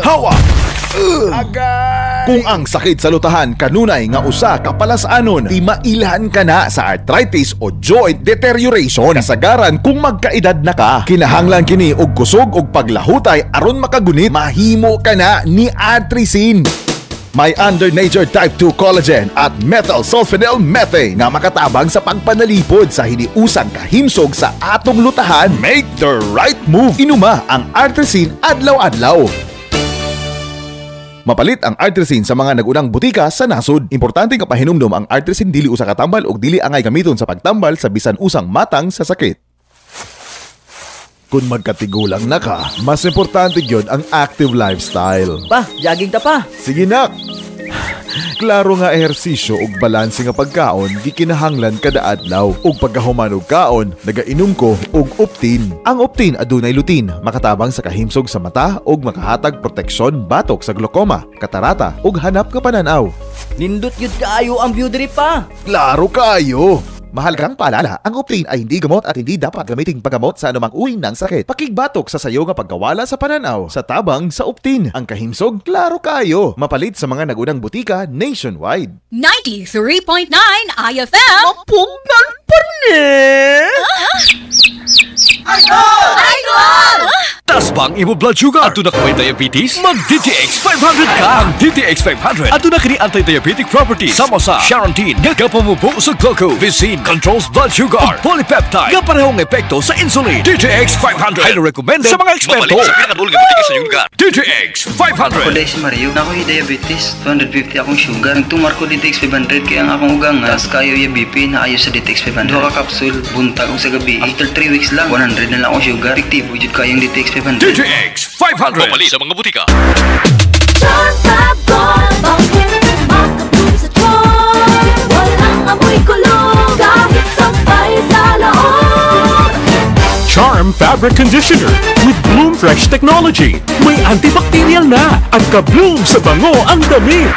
Hawak! Agay! Kung ang sakit sa lutahan kanunay nga usa ka palasanon, di mailhan ka na sa arthritis o joint deterioration. Kasagaran kung magkaedad na ka, kinahanglan kini og kusog og paglahutay aron makagunit, mahimo ka na ni Arthricin. May under nature type 2 collagen at methyl sulfonyl methane nga makatabang sa pagpanalipod sa hiniusang kahimsog sa atong lutahan. Make the right move. Inuma ang Arthricin adlaw-adlaw. Mapalit ang Arthricin sa mga nagunang butika sa nasod. Importante nga pahinumdom, ang Arthricin dili usa ka tambal ug dili angay gamiton sa pagtambal sa bisan usang matang sa sakit. Kung magkatigulang na ka, mas importante gyud ang active lifestyle. Pa, jogging ta, pa. Sige, nak. Klaro nga ehersisyo ug balanse nga pagkaon gikinahanglan kada adlaw. Ug pagkahuman og kaon, nagainom ko og Optin. Ang Optin adunay lutein, makatabang sa kahimsog sa mata ug makahatag proteksyon batok sa glaucoma, katarata ug hanap nga pananaw. Nindot gyud kaayo ang view diri, pa. Klaro kaayo! Mahalagang paalala, ang Optin ay hindi gamot at hindi dapat gamiting paggamot sa anumang uri ng sakit. Pakigbatok sa sayo nga pagkawala sa pananaw. Sa tabang sa Optin, ang kahimsog, klaro kaayo. Mapalit sa mga nagunang butika nationwide. 93.9 IFM. Mapugnan parne! Idol! Taas ba ang imo blood sugar? Aduna ka may diabetes? Mag DTX 500 ka! Ang DTX 500 aduna kini anti-diabetic properties sama sa Charantin nga gapamubo sa glucose, Vicine controls blood sugar, ug polypeptide nga parehong epekto sa insulin. DTX 500, highly recommended sa mga eksperto. Mapalit sa pinakaduol nga butika sa inyong lugar. DTX 500. Ako diay si Mario. Naa koy diabetes, 250 akong sugar. Nagtumar ko DTX 500 kay ang akong ugangan, taas kaayo iya BP, naayo sa DTX 500. Duha ka capsule, buntag ug sa gabi. After 3 weeks lang, 100 na lang akong sugar. Epektibo jud kaayong DTX 500. DTX 500. Mapalit sa mga butika. Charm Fabcon. Bakit kumakabloom sa charm? Walang amoy kulog kahit sampay sa loob. Charm Fabric Conditioner with Bloom Fresh Technology. May antibacterial na at ka-bloom sa bango ang damit.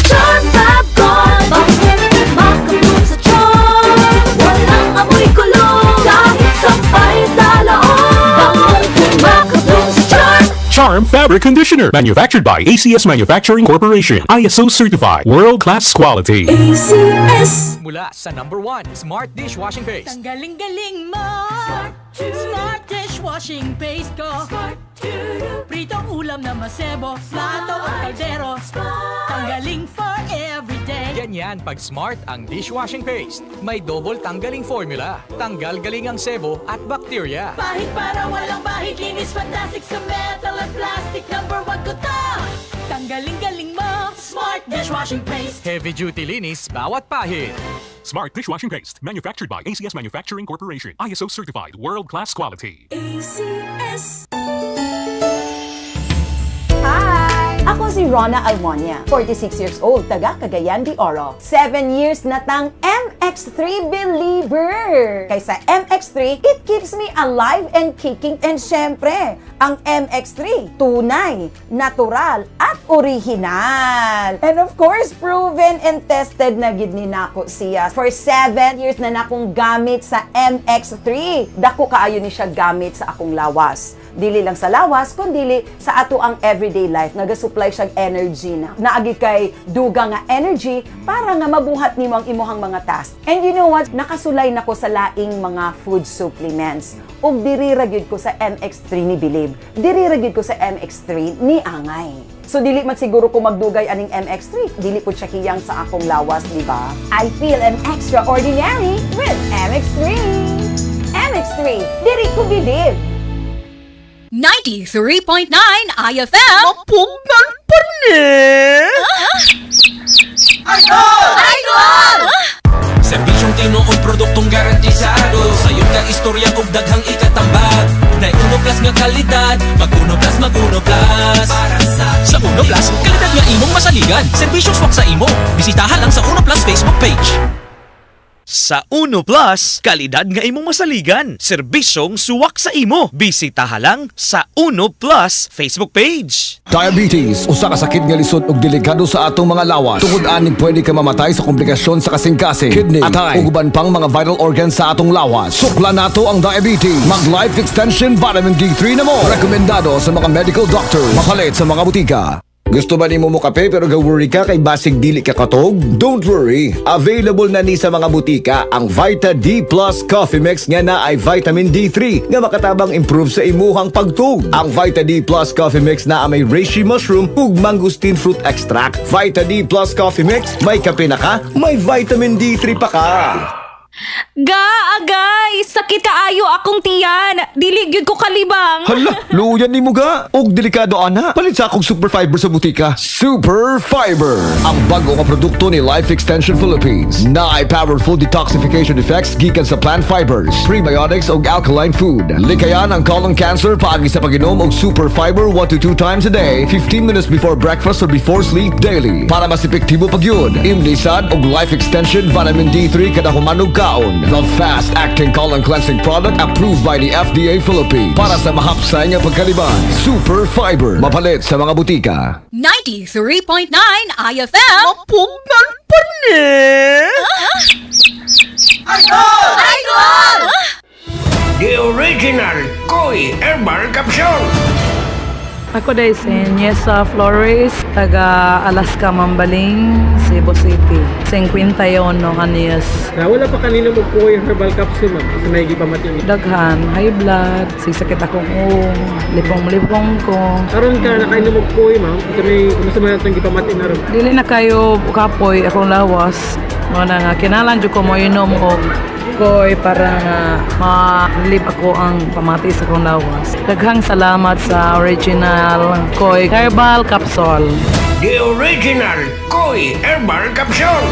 Charm Fabcon. Bakit kumakabloom sa charm? Walang amoy kulog kahit sampay sa loob. Bangong kumakabloom sa charm. Charm Fabric Conditioner. Manufactured by ACS Manufacturing Corporation. ISO certified. World-class quality. ACS. Mula sa number 1, Smart Dishwashing Paste. Tanggaling-galing mo. Smart Dishwashing Paste ko. Pritong ulam na masebo, plato at kaldero. Tanggaling for everyday. Ganyan pag Smart ang dishwashing paste. May double tanggaling formula. Tanggal galing ang sebo at bakterya. Pahid para walang bahid. Linis fantastic sa metal at plastic. Number one ko to. Tanggaling-galing mo. Smart Dishwashing Paste. Heavy duty linis bawat pahid. Smart Dishwashing Paste. Manufactured by ACS Manufacturing Corporation. ISO certified. World-class quality. ACS. Hi! Ako si Rona Almonia, 46 years old, taga Cagayan de Oro. 7 years na tang MX3 believer! Kaysa MX3, it keeps me alive and kicking. And syempre, ang MX3, tunay, natural, at original. And of course, proven and tested na gid ni nako siya. For 7 years na nakong gamit sa MX3. Dako kaayo ni siya gamit sa akong lawas. Dili lang sa lawas, kundili sa ato ang everyday life. Nagasupply siyang energy na. Naagi kay duga nga energy para nga mabuhat nimo ang imuhang mga task. And you know what? Nakasulay na ko sa laing mga food supplements. Ug diri ra gyud ko sa MX3 ni bilib. Diri ra gyud ko sa MX3 ni angay. So dili man siguro ko magdugay aning MX3. Dili po siya hiyang sa akong lawas, di ba? I feel an extraordinary with MX3. MX3, diri ko bilib. 93.9 IFM. Mapugnan parne! Idol! Serbisyong tinuod, produktong garantisado. Sayon ka istorya ug daghang ikatambag. Nay Uno Plus nga kalidad. Mag Uno Plus, mag Uno Plus. Sa Uno Plus, kalidad nga imong masaligan. Serbisyong swak sa imo. Bisitahan lang sa Uno Plus Facebook page. Sa Uno Plus, kalidad nga imong masaligan. Serbisyong suwak sa imo. Bisitaha lang sa Uno Plus Facebook page. Diabetes, usa ka sakit nga lisod ug delikado sa atong mga lawas. Tungod ani pwede ka mamatay sa komplikasyon sa kasing-kasing, kidney, atay, ug uban pang mga vital organs sa atong lawas. Sukla nato ang diabetes. Mag Life Extension Vitamin D3 na mo. Rekomendado sa mga medical doctors. Mapalit sa mga butika. Gusto ba nimo mo kape pero ga-worry ka kay basig dili ka katog? Don't worry! Available na ni sa mga butika ang Vita D Plus Coffee Mix nga na ay vitamin D3 nga makatabang improve sa imuhang pagtug. Ang Vita D Plus Coffee Mix na may reishi mushroom ug mangosteen fruit extract. Vita D Plus Coffee Mix, may kape na ka, may vitamin D3 pa ka. Ga, agay, sakit kaayo akong tiyan. Dili gyud ko kalibang. Hala, luyan ni mo ga. Og delikado ana. Palit sa akong Super Fiber sa butika. Super Fiber, ang bago nga produkto ni Life Extension Philippines. Naay powerful detoxification effects gikan sa plant fibers, prebiotics ug alkaline food. Likayan ang colon cancer paagi sa pag-inom og Super Fiber 1 to 2 times a day, 15 minutes before breakfast or before sleep daily. Para mas epektibo pag yun, imnisad og Life Extension Vitamin D3 kada humanog kaon. The fast-acting colon cleansing product approved by the FDA Philippines. Para sa mahapsay nga pagkaliban, Super Fiber. Mapalit sa mga butika. 93.9 IFM. Mapugnan pa ni! Idol! Idol! The original Koi Herbal Capsule. Ako dahil si Niesa Flores, taga Alaska, Mambaling, Cebu City. 51 anyos. Na wala pa kanino mo Koi Herbal Capsule, ma'am? Kasi may gipamating. Daghan, high blood, sisakit akong uong, lipong-lipong ko. Karon ka nakainom og Koi, ma'am? Kasi may kumusta man natong gipamating na ron? Dili na kayo kapoy akong lawas. Mo na nga kinalan jud ko moinom og Koi para nga ma-relieve ako ang pamati sa akong lawas. Daghang salamat sa original Koi Herbal Capsule. The original Koi Herbal Capsule.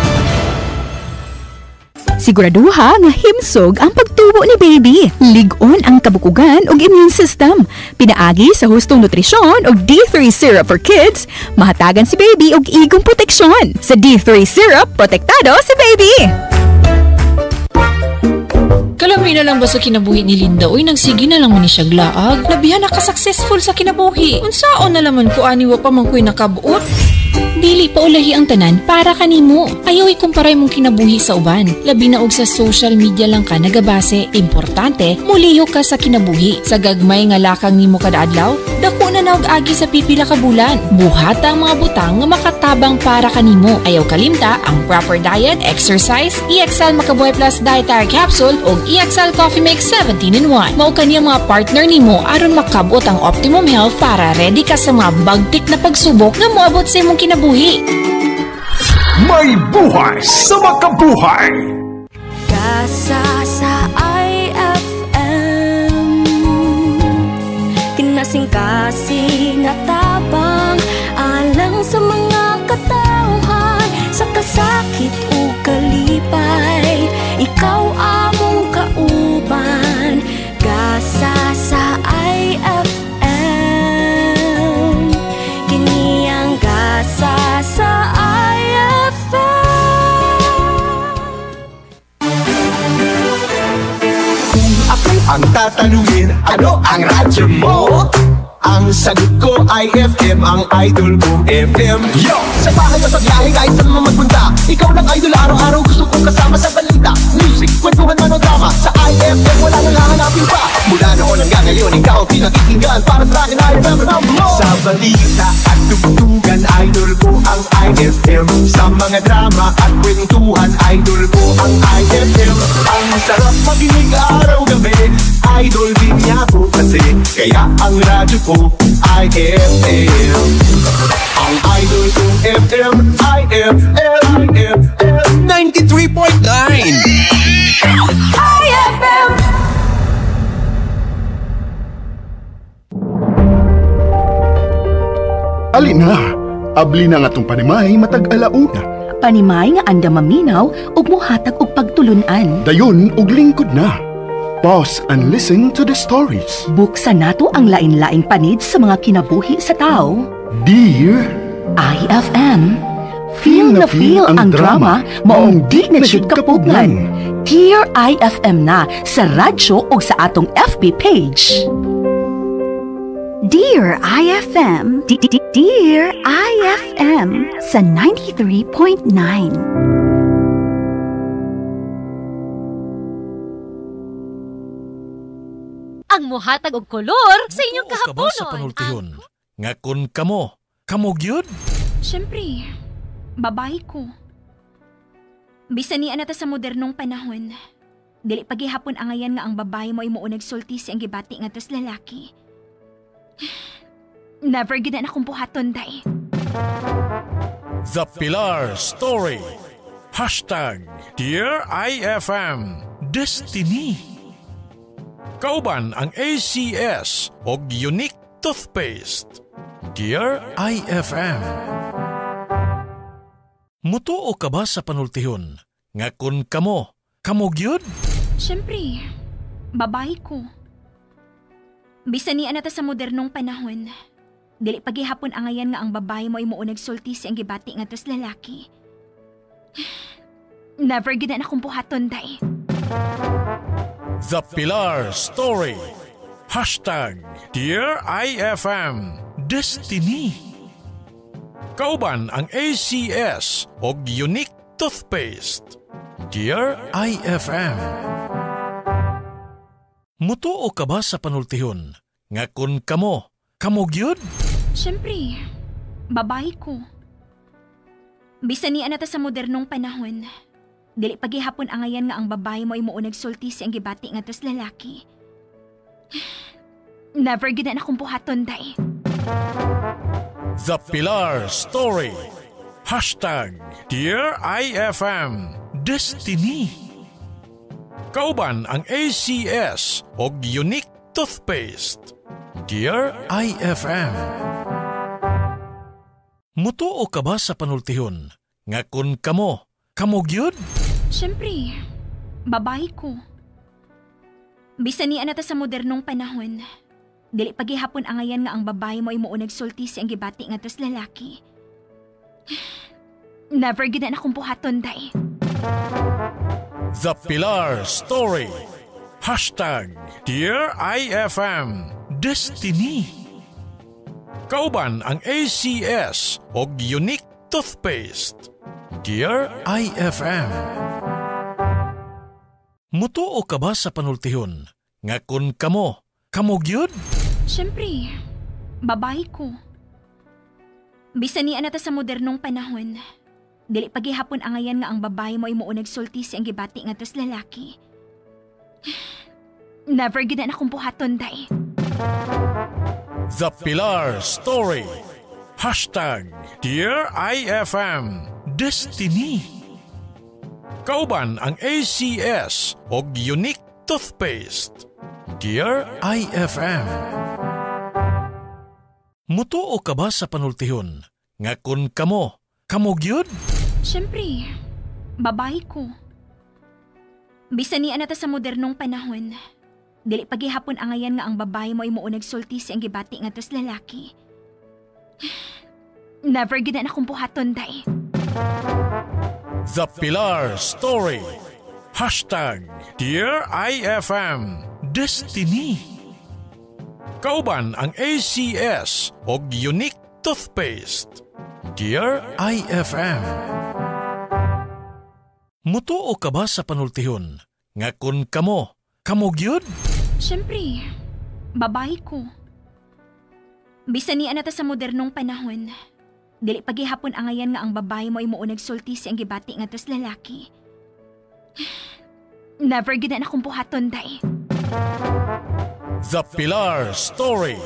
Siguraduha nga himsog ang pagtubo ni baby. Lig-on ang kabukugan ug immune system. Pinaagi sa hustong nutrisyon ug D3 syrup for kids, mahatagan si baby og igong proteksyon. Sa D3 syrup, protektado si baby. Kalami na lang ba sa kinabuhi ni Linda? Uy, nagsige na lang man ni siya glaag. Labihan naka-successful sa kinabuhi. Unsaon na laman ko ani wa pa man ko'y nakabuot. Dili pa ulahi ang tanan para kanimo. Ayaw ikumpara imong kinabuhi sa uban. Labi na og sa social media lang ka nagabase. Importante, mulihok ka sa kinabuhi. Sa gagmay nga lakang nimo kada adlaw, dako na naog agi sa pipila ka bulan. Buhata ang mga butang nga makatabang para kanimo. Ayaw kalimta ang proper diet, exercise, EXL Makabuhay Plus Dietary Capsule ug EXL Coffee Mix 17-in-1. Mao kani ang mga partner nimo aron makabot ang optimum health para ready ka sa mga bagtik na pagsubok nga moabot sa imong kinabuhi. May buhay sa makabuhay. Gasa sa IFM, kinasing-kasing natabang alang sa mga katawhan, sa kasakit o kalipay, ikaw among kauban. Gasa sa IFM, kini ang gasa sa IFM. Kung ako ang tatanungin, ano ang radyo mo? Ang sagot ko ay FM, ang idol ko FM. Yo! Sa bahay o sa biyahe, kahit saan man magpunta, ikaw lang idol araw-araw, gusto kong kasama sa balita. Music, kwentuhan man o drama, sa IFM wala nang hahanapin pa. Mula noon hanggang ngayon, ikaw ang pinakikinggan. Para sa akin, IFM ang mo. Sa balita at tugtugan, idol ko ang IFM. Sa mga drama at kwentuhan, idol ko ang IFM. Ang sarap makinig araw-gabi, idol din niya ako kasi. Kaya ang radyo ko, IFM. Ang idol ko, FM, IFM, IFM. 93.9 IFM. Alina, abli na nga tong panimay matag alauna. Panimay nga anda maminaw ug mohatag og pagtulunan. Dayon og lingkod na. Pause and listen to the stories. Buksan nato ang lain-laing panid sa mga kinabuhi sa tao. Dear IFM, Feel na feel ang drama, maong di na jud kapugnan. Dear IFM na sa radyo o sa atong FB page. Dear IFM, Dear IFM sa 93.9. Ang muhatag og kolor sa inyong Ka ba sa kahaponon. panultihon? Nga kun kamo, kamo gyud? Siyempre, babae ko. Bisan niya na ta sa modernong panahon. Dili pagihapon angayan nga ang babae mo ay muunag sulti sa ang gibati nga tos lalaki. Never gid na akong buhaton, day. The Pilar Story. Hashtag Dear IFM Destiny. Kauban ang ACS og Unique Toothpaste. Dear IFM. Mutuo ka ba sa panultihon? Nga kun kamo, kamo gyud? Siyempre, babae ko. Bisan niya na ta sa modernong panahon. Dili pagihapon angayan nga ang babae mo ay muunag sulti sa ang gibati nga tos lalaki. Never gid na akong buhaton, day. The Pilar Story. Hashtag Dear IFM Destiny. Kauban ang ACS og Unique Toothpaste. Dear IFM. Mutuo ka ba sa panultihon? Nga kun kamo, kamo gyud? Siyempre, babae ko. Bisan niya na ta sa modernong panahon. Dili pagihapon angayan nga ang babae mo ay muunag sulti sa ang gibati nga tos lalaki. Never gid na akong buhaton, day. The Pilar Story. Hashtag Dear IFM Destiny. Kauban ang ACS og Unique Toothpaste. Dear IFM. Mutuo ka ba sa panultihon? Nga kun kamo, kamo gyud? Siyempre, babae ko. Bisan niya na ta sa modernong panahon. Dili pagihapon angayan nga ang babae mo ay muunag sulti sa ang gibati nga tos lalaki. Never gid na akong buhaton, day. The Pilar Story. Hashtag Dear IFM Destiny. Kauban ang ACS og Unique Toothpaste. Dear IFM. Mutuo ka ba sa panultihon? Nga kun kamo, kamo gyud? Siyempre, babae ko. Bisan niya na ta sa modernong panahon. Dili pagihapon angayan nga ang babae mo ay muunag sulti sa ang gibati nga tos lalaki. Never gid na akong buhaton, day. The Pilar Story. Hashtag Dear IFM Destiny. Kauban ang ACS og Unique Toothpaste. Dear IFM. Mutuo ka ba sa panultihon? Nga kun kamo, kamo gyud? Siyempre, babae ko. Bisan niya na ta sa modernong panahon. Dili pagihapon angayan nga ang babae mo ay muunag sulti sa ang gibati nga tos lalaki. Never gid na akong buhaton, day. The Pilar Story. Hashtag Dear IFM Destiny. Kauban ang ACS og Unique Toothpaste. Dear IFM. Mutuo ka ba sa panultihon? Nga kun kamo, kamo gyud? Siyempre, babae ko. Bisan niya na ta sa modernong panahon. Dili pagihapon angayan nga ang babae mo ay muunag sulti sa ang gibati nga tos lalaki. Never gid na akong buhaton, day. The Pilar Story.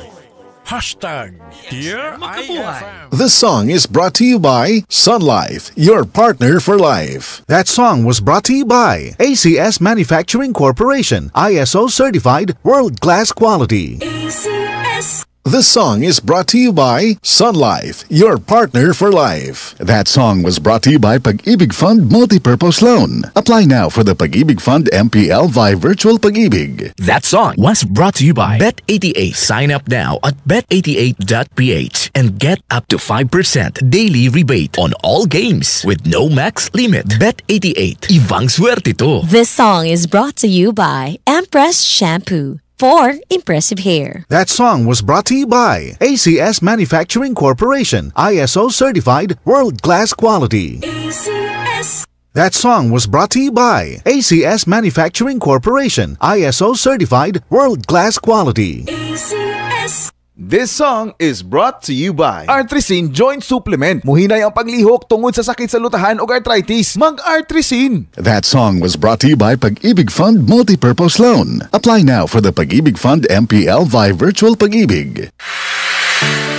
Hashtag Dear IFM. This song is brought to you by Sun Life, your partner for life. That song was brought to you by ACS Manufacturing Corporation, ISO certified, world class quality. ACS. This song is brought to you by Sun Life, your partner for life. That song was brought to you by Pag-ibig Fund Multipurpose Loan. Apply now for the Pag-ibig Fund MPL via Virtual Pag-ibig. That song was brought to you by Bet88. Sign up now at bet88.ph and get up to 5% daily rebate on all games with no max limit. Bet88. Ibang swerte to. This song is brought to you by Empress Shampoo for impressive hair. That song was brought to you by ACS Manufacturing Corporation, ISO certified, world-class quality. ACS. That song was brought to you by ACS Manufacturing Corporation, ISO certified, world-class quality. ACS. This song is brought to you by Artricin Joint Supplement. Muhinay ang paglihok tungod sa sakit sa lutahan o arthritis. Mag-Artricin! That song was brought to you by Pag-ibig Fund Multipurpose Loan. Apply now for the Pag-ibig Fund MPL via Virtual Pag-ibig.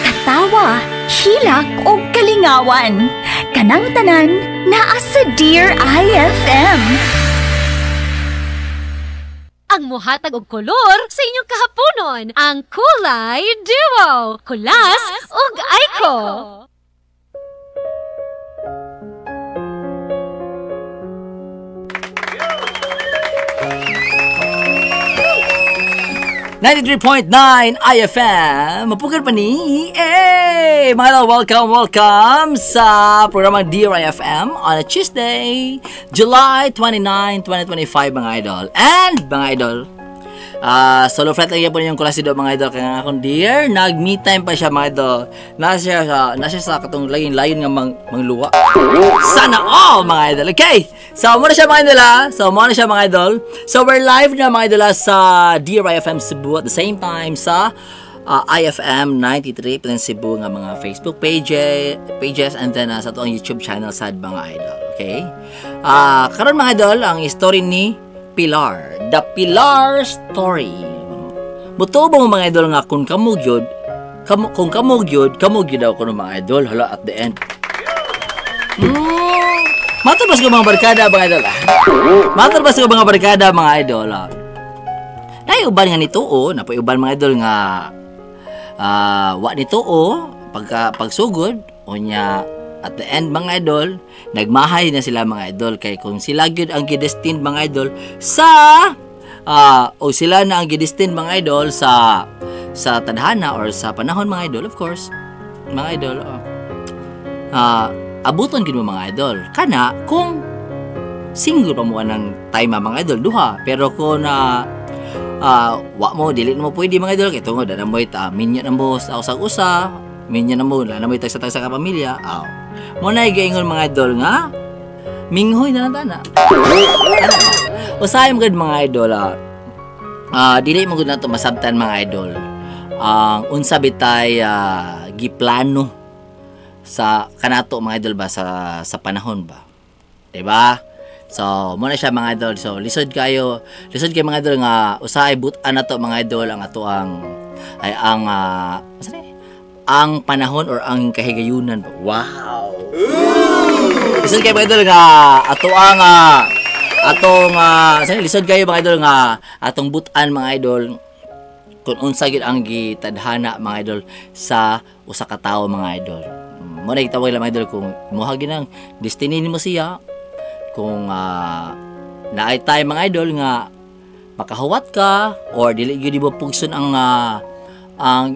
Katawa, hilak o kalingawan. Kanang tanan naa sa Dear IFM. Ang muhatag og kolor sa inyong kahaponon, ang Kulay Duo, Kulas ug Aiko. .9 IFM. Mapugad pa ni. Hey! Mga idol, welcome, welcome sa programang Dear IFM on a Tuesday, July 29, 2025, mga idol. And, mga idol, solo flight lang po ninyong kulasido, mga idol. Kaya nga akong dear, nag-me time pa siya, mga idol. Nasa siya sa katong layin layon nga mangluwa. Sana all, mga idol. Okay! So, muna siya, mga idol, ha? So, muna siya, mga idol. So, we're live na, mga idol, sa Dear IFM Cebu at the same time sa IFM 93 Cebu nga mga Facebook pages and then sa itong YouTube channel sad, mga idol. Okay? Karon, mga idol, ang story ni Pilar. The Pilar Story. Mutuo ba mo, mga idol, nga kung kamugyod, kung kamugyod, kamugyod daw ko ng mga idol. Hala, at the end. Matarbas ko mga barkada, mga idol. Matarbas ko mga barkada, mga idol. Naiuban nga nito, oh. Napaiuban, mga idol, nga wa nito, oh. Pagsugod, o niya, at the end, mga idol, nagmahay na sila, mga idol. Kay kung sila gyud ang gidestined, mga idol, sa o sila na ang gidestined, mga idol, sa tadhana or sa panahon, mga idol, of course, mga idol, abuton gid mo, mga idol. Kana kung single pa mo ng time, mga idol, duha. Pero kung wa mo, dili mo pwede, mga idol, kay tungod na mo minyo na mo sa usag-usa, minyo na mo, na mo tagsa-tagsa ka pamilya. Aw. Mo na gaingon, mga idol, nga minghoy na lang tana. Usahay mo gud, mga idol, dili mo gud nato masabtan, mga idol, ang unsa bitay giplano sa kanato, mga idol ba, sa panahon ba, diba? So mo na siya, mga idol. So lisod kayo mga idol nga usahay butan nato, mga idol, ang ato ang ay ang ang panahon or ang kahigayunan. Wow. Lisod kayo, mga idol, nga ato ang atong lisod kayo, mga idol, nga atong butan, mga idol, kung unsa gyud ang gitadhana, mga idol, sa usa ka tawo, mga idol. Mo na gitawag lang, mga idol, kung muha ginang destiny nimo siya, kung naay tay, mga idol, nga makahuwat ka or dili gyud mo pugson ang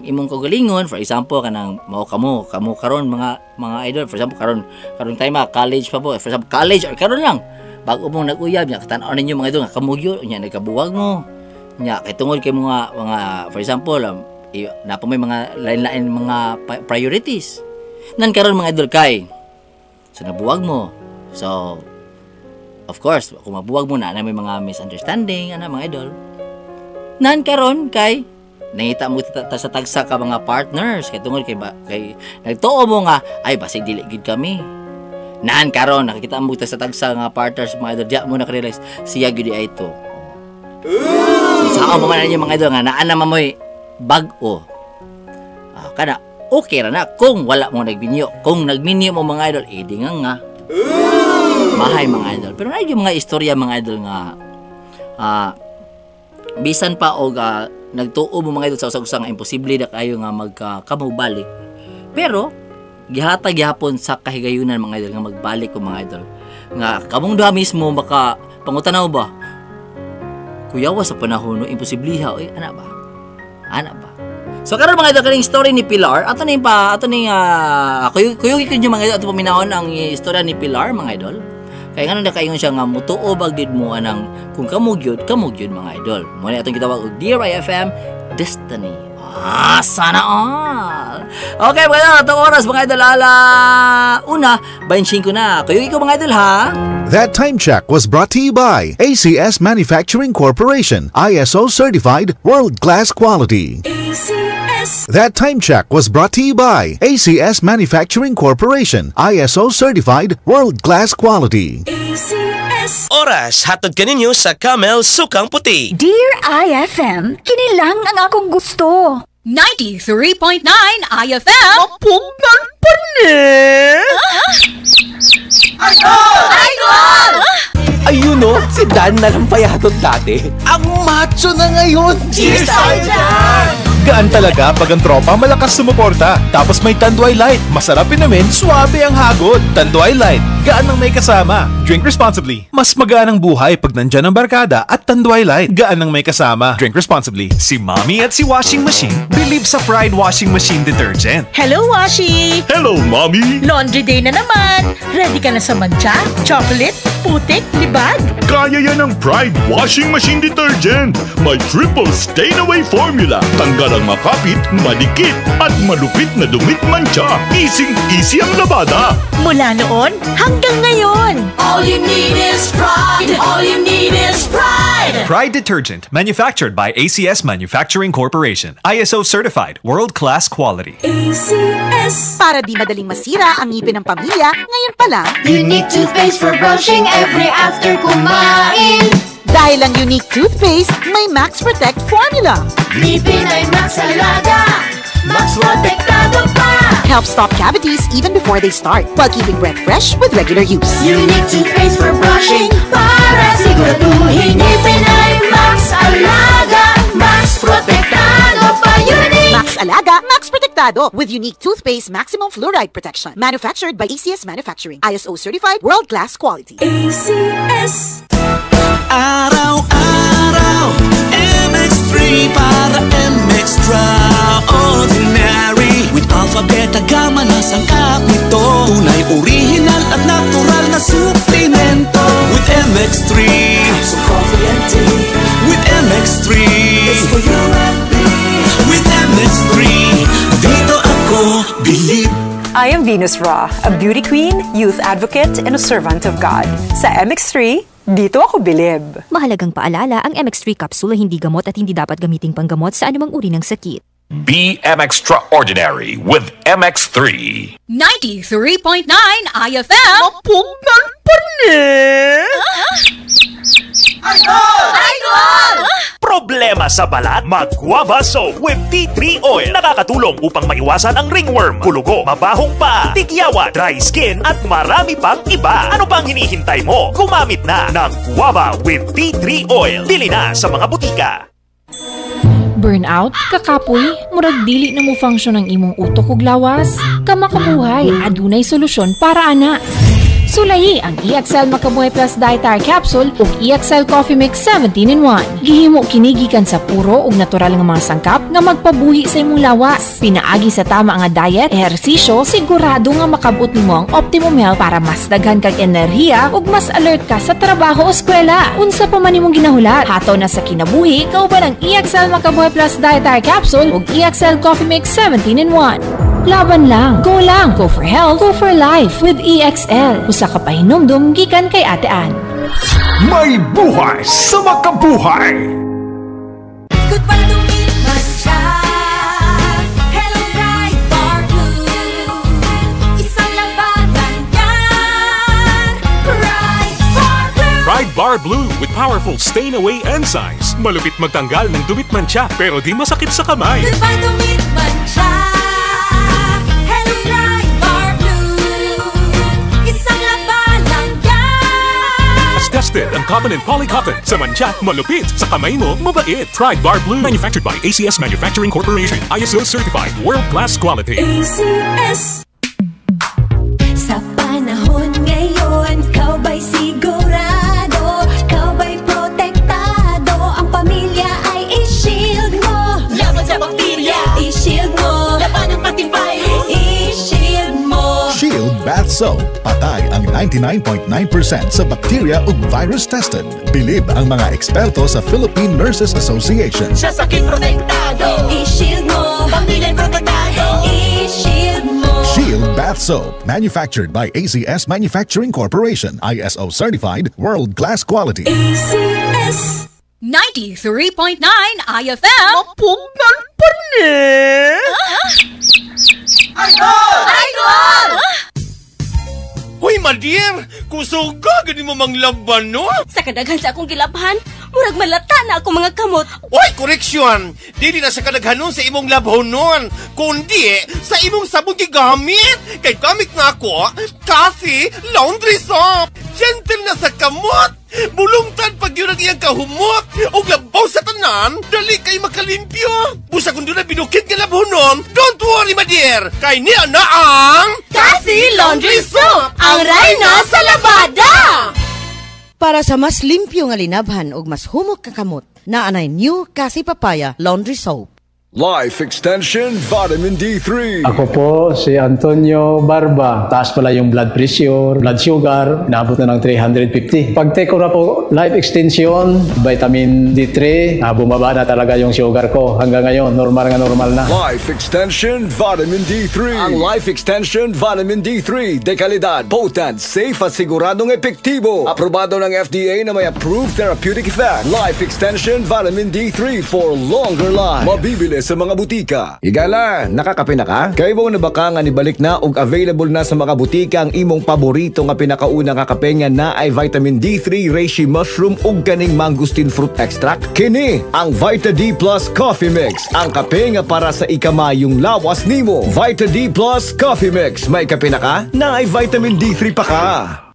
imong kaugalingon. For example, kanang mao kamo karon, mga idol, for example, karon time college pa po, for example, college or karon lang bago mong nag-uyab nya, tan-aw ninyo, mga idol, nga kamugyo nya, nagkabuwag mo nya, kay tungod kay mga for example, napa may mga lain-lain mga priorities nan karon, mga idol, kay so nabuwag mo. So of course, kung mabuwag mo na may mga misunderstanding ana, mga idol, nan karon kay nangita mo sa tagsa ka mga partners, kay tungod kay nagtuo mo nga ay basig dili gid kami. Naan karon nakikita mo sa tagsa nga partners, mga idol, diya mo nakarealize siya gid ay ito. So, sao pa man ninyo, mga idol, nga naa naman mo'y bag-o. Kana okay ra na kung wala mo nagminyo. Kung nagminyo mo, mga idol, edi nga mahay, mga idol. Pero na yung mga istorya, mga idol, nga bisan pa og Nagtuo mo mga idol sa usag-usa nga imposible na kayo nga magkamubalik. Pero gihatag gihapon sa kahigayunan mga idol nga magbalik ko mga idol. Nga kamong duha mismo maka pangutanaw ba? Kuyawa sa panahon no imposible ha oy, ana ba? Ana ba? So karon mga idol kaning story ni Pilar, ato ning pa ato ning kuyugi ko mga idol ato paminawon ang istorya ni Pilar mga idol. Kaya ngano nakaingon siya nga mutuo ba gyud mo anang kung kamo gyud mga idol. Mo ni atong gitawag og Dear IFM Destiny. Ah, sana all. Okay, mga idol, atong oras mga idol ala 1:25 na. Kuyugi ko mga idol ha. That time check was brought to you by ACS Manufacturing Corporation, ISO certified, world-class quality. ACS. That time check was brought to you by ACS Manufacturing Corporation, ISO certified, world-class quality. ACS. Oras, hatod kaninyo sa Camel Sukang Puti. Dear IFM, kinilang ang akong gusto. 93.9 IFM. Mapugnan pa ni. Idol! Idol! Ayun o, si Dan na lang payatot dati. Ang macho na ngayon! Cheers tayo dyan! Gaan talaga pag ang tropa malakas sumuporta. Tapos may Tanduay Light. Masarap inumin, suwabe ang hagod. Tanduay Light. Gaan ang may kasama. Drink responsibly. Mas magaan ang buhay pag nandyan ang barkada at Tanduay Light. Gaan ang may kasama. Drink responsibly. Si Mommy at si Washing Machine believe sa Pride Washing Machine Detergent. Hello, Washi! Hello, Mommy! Laundry day na naman! Ready ka na sa mantsa, chocolate, putik, libag? Kaya yan ang Pride Washing Machine Detergent. May triple stain-away formula. Tanggal ang makapit, madikit, at malupit na dumit mantsa. Easy-easy ang labada. Mula noon hanggang ngayon. All you need is Pride. All you need is Pride. Pride Detergent, manufactured by ACS Manufacturing Corporation. ISO certified, world-class quality. ACS. Para di madaling masira ang ngipin ng pamilya, ngayon pa lang, Unique toothpaste for brushing every after kumain. Dahil ang Unique Toothpaste, may Max Protect formula. Ngipin ay Max Alaga, Max Protektado pa. Help stop cavities even before they start, while keeping breath fresh with regular use. Unique toothpaste for brushing, para siguraduhin ngipin ay Max Alaga, Max Protektado pa. Unique! Max Alaga, Max Protektado with Unique Toothpaste Maximum Fluoride Protection. Manufactured by ACS Manufacturing. ISO certified, world-class quality. ACS. Araw-araw, MX3 para MXtraordinary. With alpha, beta, gamma na sangkap nito. Tunay, original at natural na suplemento. With MX3, Capsule, coffee and tea. With MX3, It's for you and me. With MX3, dito ako bilib. I am Venus Ra, a beauty queen, youth advocate, and a servant of God. Sa MX3, dito ako bilib. Mahalagang paalala, ang MX3 capsule ay hindi gamot at hindi dapat gamiting panggamot sa anumang uri ng sakit. Be MXtraordinary with MX3. 93.9 IFM. Mapugnan pa ni. Idol! Idol! Problema sa balat? Mag-Guava Soap with tea tree oil. Nakakatulong upang maiwasan ang ringworm, kulugo, mabahong paa, tigyawa, dry skin, at marami pang iba. Ano pang hinihintay mo? Gumamit na ng Guava with tea tree oil. Bili na sa mga butika. Burnout, kakapoy, murag dili na mo function ang imong utok ug lawas. Kamakabuhay, adunay solusyon para ana. Sulayi ang EXL Makabuhay Plus Dietary Capsule ug EXL Coffee Mix 17-in-1. Gihimo kini gikan sa puro ug natural nga mga sangkap nga magpabuhi sa imong lawas. Pinaagi sa tama nga diet, ehersisyo, sigurado nga makabot nimo ang optimum health para mas daghan kag enerhiya ug mas alert ka sa trabaho o eskwela. Unsa pa man imong ginahulat, hataw na sa kinabuhi kauban ang EXL Makabuhay Plus Dietary Capsule ug EXL Coffee Mix 17-in-1. Laban lang, go lang, go for health, go for life with EXL. Usa ka pahinumdum gikan kay Ate Ann. May buhay sa makabuhay! Goodbye dumi't mantsa. Hello Pride Bar Blue. Isang labanan yan. Pride Bar Blue. Pride Bar Blue with powerful stain-away enzymes. Malupit magtanggal ng dumi't mantsa pero di masakit sa kamay. Goodbye dumi't mantsa. Hello Pride Bar Blue. Isang labanan yan. As tested Tested ang cotton and polycotton. Sa mantsa, malupit. Sa kamay mo, mabait. Pride Bar Blue. Manufactured by ACS Manufacturing Corporation. ISO certified. World-class quality. ACS. Sa panahon ngayon, ikaw ba'y sigurado? Ikaw ba'y protektado? Ang pamilya ay i-shield mo. Laban sa bakterya, I-shield mo. Laban ng pati virus, I-shield mo. Shield Bath Soap. Patay ang 99.9% sa bacteria ug virus tested. Bilib ang mga eksperto sa Philippine Nurses Association. Sa sakit protektado, I-shield mo. Pamilya protektado, I-shield mo. Shield Bath Soap. Manufactured by ACS Manufacturing Corporation. ISO certified, world-class quality. ACS. 93.9 IFM. Mapugnan pa ni. Idol! Idol! Hoy, my dear! Kusog ka! Gani mo manglaban, no? Sa kadaghan sa akong gilabhan, murag malata na ako mga kamot. Oy, correction! Dili na sa kadaghanon sa imong labhonon, kundi sa imong sabon gigamit. Kay gamit na ako, Kathy Laundry Soap! Gentle na sa kamot! Bulungtad pag yun ang iyang kahumot! O labaw sa tanan, dali kay makalimpyo! Busa kung doon na binukid nga labhonon, don't worry, my dear! Kay niya na ang... Kathy Laundry Soap! Ang rayna sa labada! Para sa mas limpyo nga linabhan ug mas humok ka kamot, naa nay new Kasi Papaya Laundry Soap. Life Extension Vitamin D3. Ako po si Antonio Barba. Taas pala yung blood pressure, blood sugar, naabot na ng 350. Pag take ko na po life extension, vitamin D3, bumaba na talaga yung sugar ko. Hanggang ngayon, normal nga normal na. Life Extension Vitamin D3. Ang Life Extension Vitamin D3, de kalidad, potent, safe at siguradong epektibo. Aprobado ng FDA na may approved therapeutic effect. Life Extension Vitamin D3 for longer life. Mabibili sa mga butika. Higala, nakakape na ka? Kay mo na ba ka nga nibalik na og available na sa mga butika ang imong paborito nga pinakauna nga kape nga naay vitamin D3, reishi mushroom ug kaning mangosteen fruit extract? Kini ang Vita D Plus Coffee Mix, ang kape nga para sa ikamayong lawas nimo. Vita D Plus Coffee Mix, may kape na ka? Naay vitamin D3 pa ka.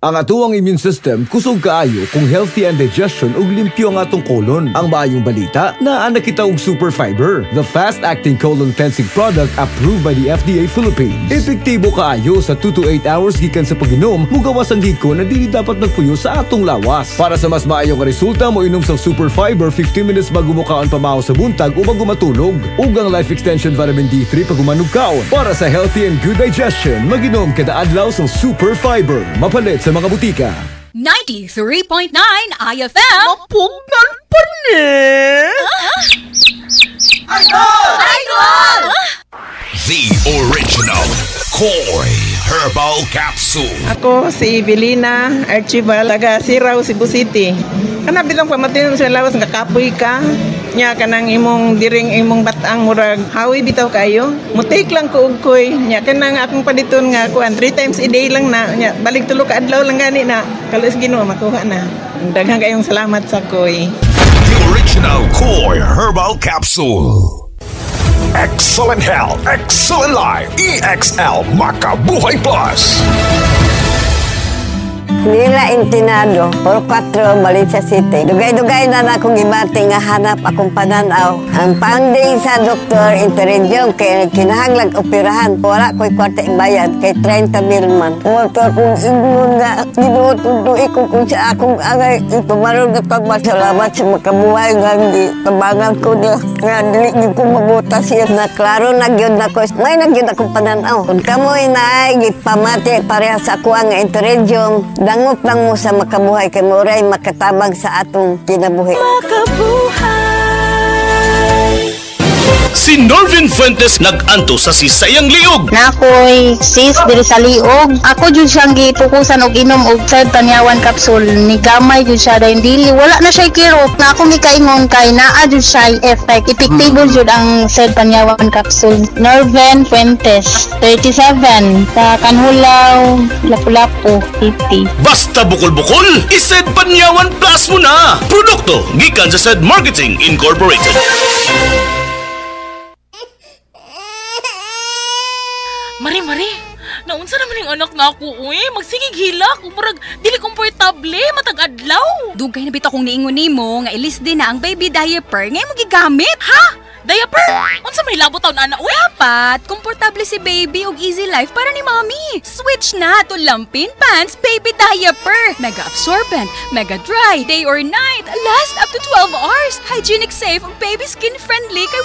Ang atuang immune system kusog kaayo kung healthy ang digestion ug limpyo ang atong colon. Ang maayong balita, naa na kita og super fiber, the fast-acting colon cleansing product approved by the FDA Philippines. Epektibo kaayo sa 2 to 8 hours gikan sa pag-inom, mugawas ang giko na dili dapat nagpuyo sa atong lawas. Para sa mas maayong resulta, mo inom sa super fiber 15 minutes bago mo kaon pamaho sa buntag o bago matulog. Ug ang life extension vitamin D3 pag human og kaon. Para sa healthy and good digestion, maginom kada adlaw sa super fiber. Mapalit sa mga butika. 93.9 IFM. Mapugnan pa ni. Idol! Idol! The original Koi Herbal Capsule. Ako si Belina Archival, taga Sirao, Cebu City. Kana bitong pamatinon sa lawas nga kapoy ka. Nya kanang imong diring imong batang murag hawi bitaw kayo. Mo-take lang ko og koy. Nya kanang akong paliton nga kuan 3 times a day lang na. Nya balik tulo ka adlaw lang gani na. Kalos Ginoo makuha na. Daghang kayong salamat sa koy. The original Koi Herbal Capsule. Excellent health, excellent life. EXL Makabuhay Plus. Nila Intinado, Puro 4, Valencia City. Dugay-dugay na na akong gibati nga hanap akong pananaw. Ang funding sa doktor Interradium kay kinahanglag operahan. Wala ko'y kwarta ibayad kay 30 mil man. Motor kong ingon nga ginuot ko kung sa akong angay itumaron nga pagmasalamat sa makabuhay nga hindi tabangan ko niya. Nga dili gyud ko mabuta siya na klaro na gyud nako. May na gyud akong pananaw. Kung kamoy naay gipamati pareha sa ako nga Interradium, dangop lang mo sa makabuhay kay moray makatabang sa atong kinabuhi. Si Norvin Fuentes nag-anto sa sisayang liog. Nakoy sis diri sa liog. Ako jud siyang gipukusan og inom og Fed Panyawan capsule ni gamay jud siya dayon dili wala na siya kirot. Na akong gikaingon kay naa jud siya effect. Epektibo jud ang Fed Panyawan capsule. Norven Fuentes, 37, sa Kanhulaw, Lapu-Lapu City. Basta bukol-bukol, ised Panyawan Plus mo na. Produkto gikan sa Sed Marketing Incorporated. Mari, Mari, Naunsa naman yung anak na ako, uy. Magsigig hilak. Murag, dili komportable, matag adlaw. Dugay na bitaw kong niingon nimo nga ilis din na ang baby diaper nga imong gigamit. Ha? Diaper? Unsa may labot taon ana, uy? Dapat komportable si baby og easy life para ni mommy. Switch na to Lampin Pants Baby Diaper. Mega absorbent, mega dry, day or night, last up to 12 hours. Hygienic safe ug baby skin friendly kay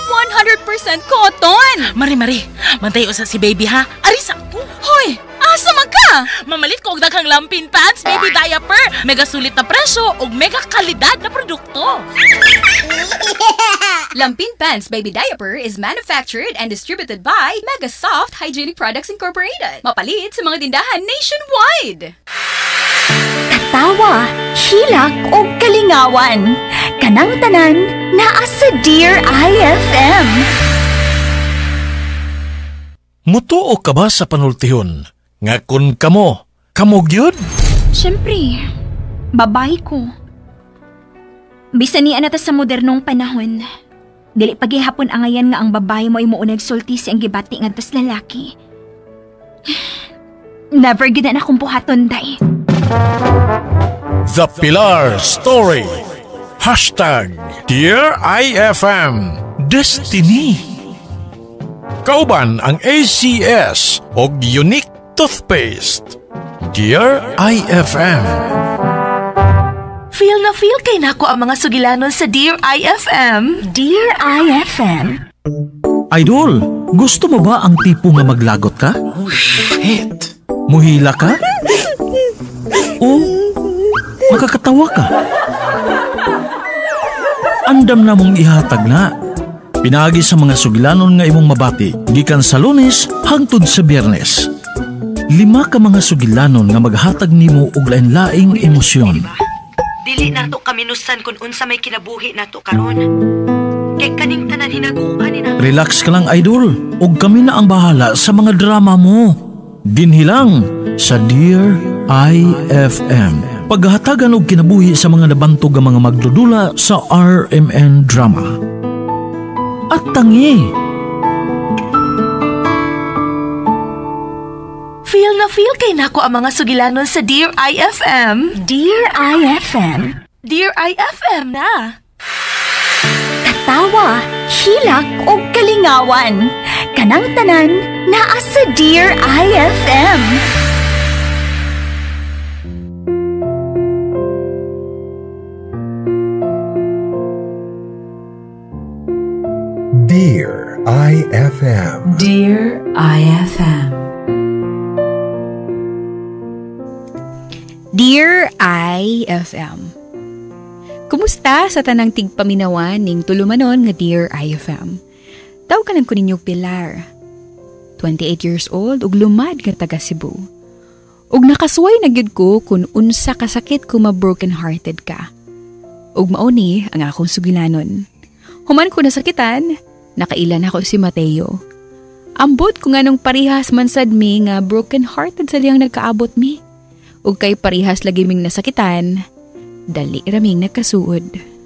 100% cotton. Mari, mantay usa si baby ha. Ari sa ko. Hoy, asa man ka? Mamalit ko og daghang Lampin Pants Baby Diaper. Mega sulit na presyo ug mega kalidad na produkto. Lampin Pants Baby Diaper is manufactured and distributed by Mega Soft Hygienic Products Incorporated. Mapalit sa mga tindahan nationwide. Katawa, hilak o kalingawan. Kanang tanan, naa sa Dear IFM. Mutuo ka ba sa panultihon? Nga kun kamo, kamo gyud? Siyempre, babae ko. Bisan niya na ta sa modernong panahon. Dili paghihapon angayan nga ang babae mo ay muunag sulti si ang gibati ngadto sa lalaki. Never gid na akong buhaton, day. The Pilar Story. Hashtag Dear IFM Destiny. Kauban ang ACS og Unique Toothpaste. Dear IFM. Feel na feel kay nako ang mga sugilanon sa Dear IFM. Dear IFM. Idol, gusto mo ba ang tipo nga maglagot ka? Oh, shit! Muhila ka? O makakatawa ka? Andam na mong ihatag na. Pinaagi sa mga sugilanon nga imong mabati, gikan sa Lunes hangtod sa Biyernes. 5 ka mga sugilanon nga maghatag nimo og lain-laing emosyon. Dili nato kaminusan kung unsa may kinabuhi nato karon. Kay kaning tanan hinaguan ni nato. Relax ka lang, idol. Ug kami na ang bahala sa mga drama mo. Dinhilang sa Dear IFM. Paghatagan og kinabuhi sa mga nabantog nga mga magdudula sa RMN Drama. At tangi. Feel na feel kay nako ang mga sugilanon sa Dear IFM. Dear IFM. Dear IFM na. Katawa, hilak o kalingawan. Kanang tanan, naa sa Dear IFM. Dear IFM. Dear IFM. Dear IFM. Kumusta sa tanang tigpaminawan ning tulumanon nga Dear IFM? Tawag ka lang ko ninyo Pilar. 28 years old ug lumad nga taga Cebu. Ug nakasuway na gyud ko kun unsa kasakit kung ma-broken hearted ka. Ug mao ni ang akong sugilanon. Human ko nasakitan, nakailan ako si Mateo. Ambot ko nganong parihas man sad mi nga broken hearted sa liyang nagkaabot mi. Ug kay parihas lagi ming nasakitan, dali raming nagkasuod.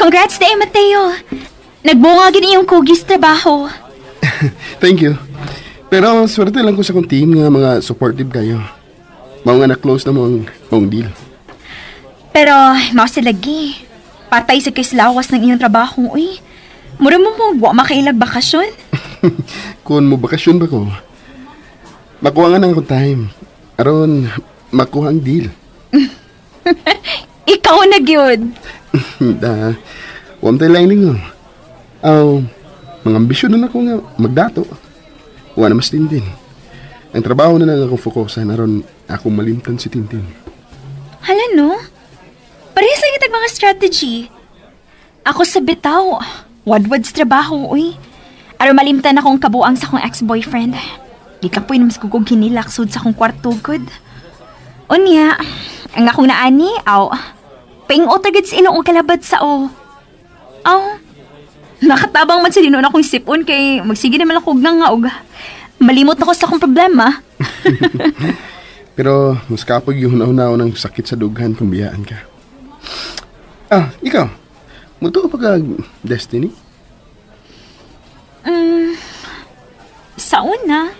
Congrats day, Mateo. Nagbunga gini yung kugis trabaho. Thank you. Pero swerte lang ko sa kong team nga mga supportive kayo. Mao nga na-close na mo ang maong deal. Pero mao sila gi. Patay sa kislawas ng iyong trabaho, uy. Mura mo mo, wa makailag bakasyon. Kung mo bakasyon ba ko, makuha nga ng akong time. Aron, makuha ang deal. Ikaw na gyud. Da, wam tayo lining oh. Aw, mga ambisyon na ako nga magdato. Wa na mas Tintin. Ang trabaho na lang akong fokusan aron ako malimtan si Tintin. Hala no? Parehas lang itag mga strategy. Ako sa bitaw, wadwad sa trabaho, uy. Aron malimtan akong kabuang sa akong ex-boyfriend. Gikapoy na mas kugog hinilaksod sa akong kwarto, good. Unya, ang akong naani, aw, Pingot agad sa ilong ang kalabad sa o. Aw, nakatabang man sa dinuon akong sipon kay magsige naman ako nga nga og malimot ako sa akong problema. Pero mas kapag yung huna-hunao ng sakit sa dughan kung biyaan ka. Ah, ikaw, mutuo pa kag destiny? Sa una,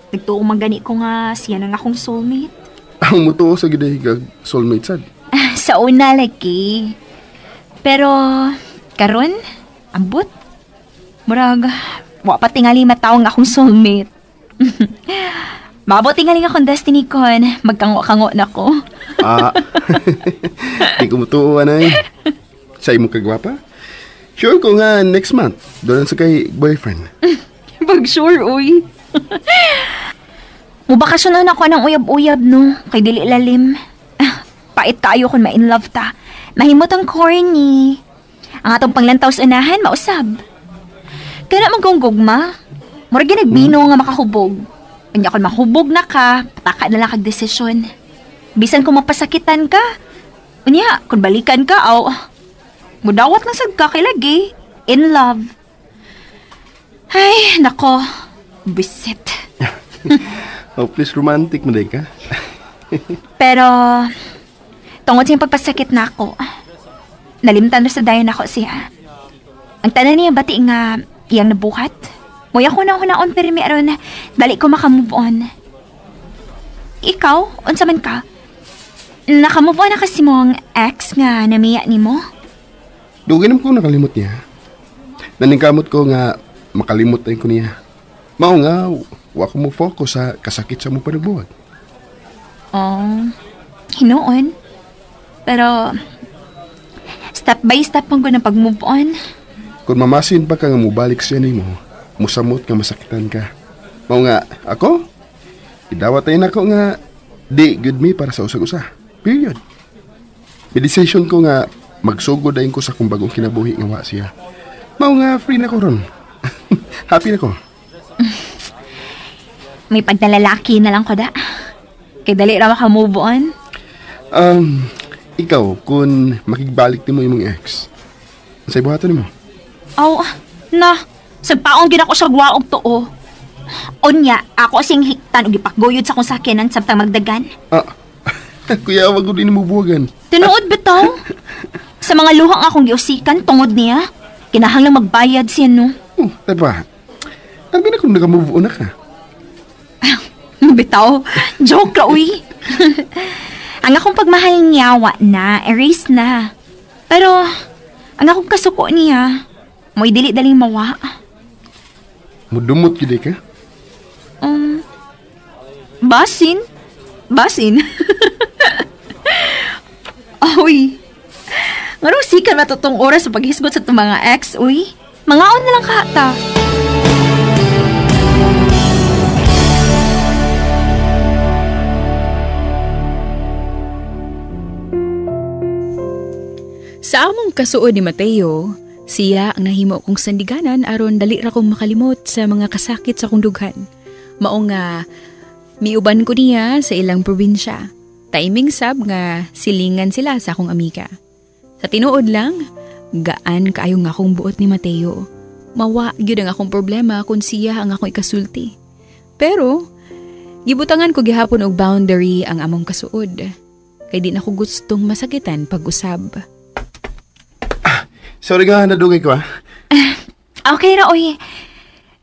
nagtuo man gani ko nga siya nang akong soulmate. Ang mutuo sa giday kag soulmate sad. Sa una lagi. Pero karon ambot. Murag wa pa tingali mataw ang akong soulmate. Maabot tingali akong destiny kon magkango-kango na ko. Ah. Di ko mutuo anay. Sa imo kagwapa? Sure ko nga next month doon sa kay boyfriend. Pag sure, uy. Mubakasyon na ako ng uyab-uyab, no? Kay dili lalim. Pait kaayo kung ma-in love ta. Mahimot ang corny. Ang atong panglantaw sa unahan, mausab. Kaya naman kong gugma. Murag ginagbino nga makahubog. Kanya kung mahubog na ka, pataka na lang kag desisyon. Bisan kung mapasakitan ka, unya, kung balikan ka, aw, mudawat na sad ka kay lagi. In love. Ay, nako. Bisit. Oh, please, romantic mo din ka. Pero, tungod sa pagpasakit na ako, nalimtan na sa dayon ako siya. Ang tanan niya bati nga iyang nabuhat. Muya ko na hunaon pero may aron dali ko makamove on. Ikaw, unsa man ka? Nakamove on na kasi mo ang ex nga namiya nimo? Dugay naman ko nakalimot niya. Naningkamot ko nga makalimot tayo ko niya. Mao nga, wa ko mo focus sa kasakit sa mo panagbuhat. Oh, hinuon. Pero, step by step man ko na pag-move on. Kung mamasin pa ka nga mubalik siya nimo, musamot nga masakitan ka. Mao nga, ako, idawat tayo nako nga, di good me para sa usag-usa. Period. May decision ko nga, magsugod dayon ko sa kung bagong kinabuhi nga wa siya. Mao nga, free na ko ron. Happy na ko. May pagdalalaki na lang ko da. Kay dali ra maka-move on. Ikaw, kung makigbalik nimo imong ex, unsay buhaton nimo? Aw, na. Sagpaong gid ako sa gwaog tuo. Unya, ako sing hiktan og gipakguyod sa akong sakyanan samtang magdagan. Ah, kuya, wag gud nimo buwagan. Tinuod bitaw. Sa mga luhang akong giusikan tungod niya, kinahanglang magbayad siya no. Oh, taba. Ang na kung naka-move on na ka. Bitaw, joke ra uy. Ang akong pagmahal niya, wa na, erase na. Pero, ang akong kasuko niya, mo'y dili-daling mawa. Mudumot gid ka? Basin. Basin. Uy. Ngarong sikan matutong oras sa paghisgot sa itong mga ex, uy. Mangaon na lang ka ta. Sa among kasuod ni Mateo, siya ang nahimo kong sandiganan aron dali ra kong makalimot sa mga kasakit sa akong dughan. Mao nga miuban ko niya sa ilang probinsya. Timing sab nga silingan sila sa akong amiga. Sa tinuod lang, gaan kaayo nga akong buot ni Mateo. Mawa gyud ang akong problema kung siya ang akong ikasulti. Pero gibutangan ko gihapon og boundary ang among kasuod. Kay di na ko gustong masakitan pag-usab. Sorry nga, nadugay ko ah. Okay ra, oy.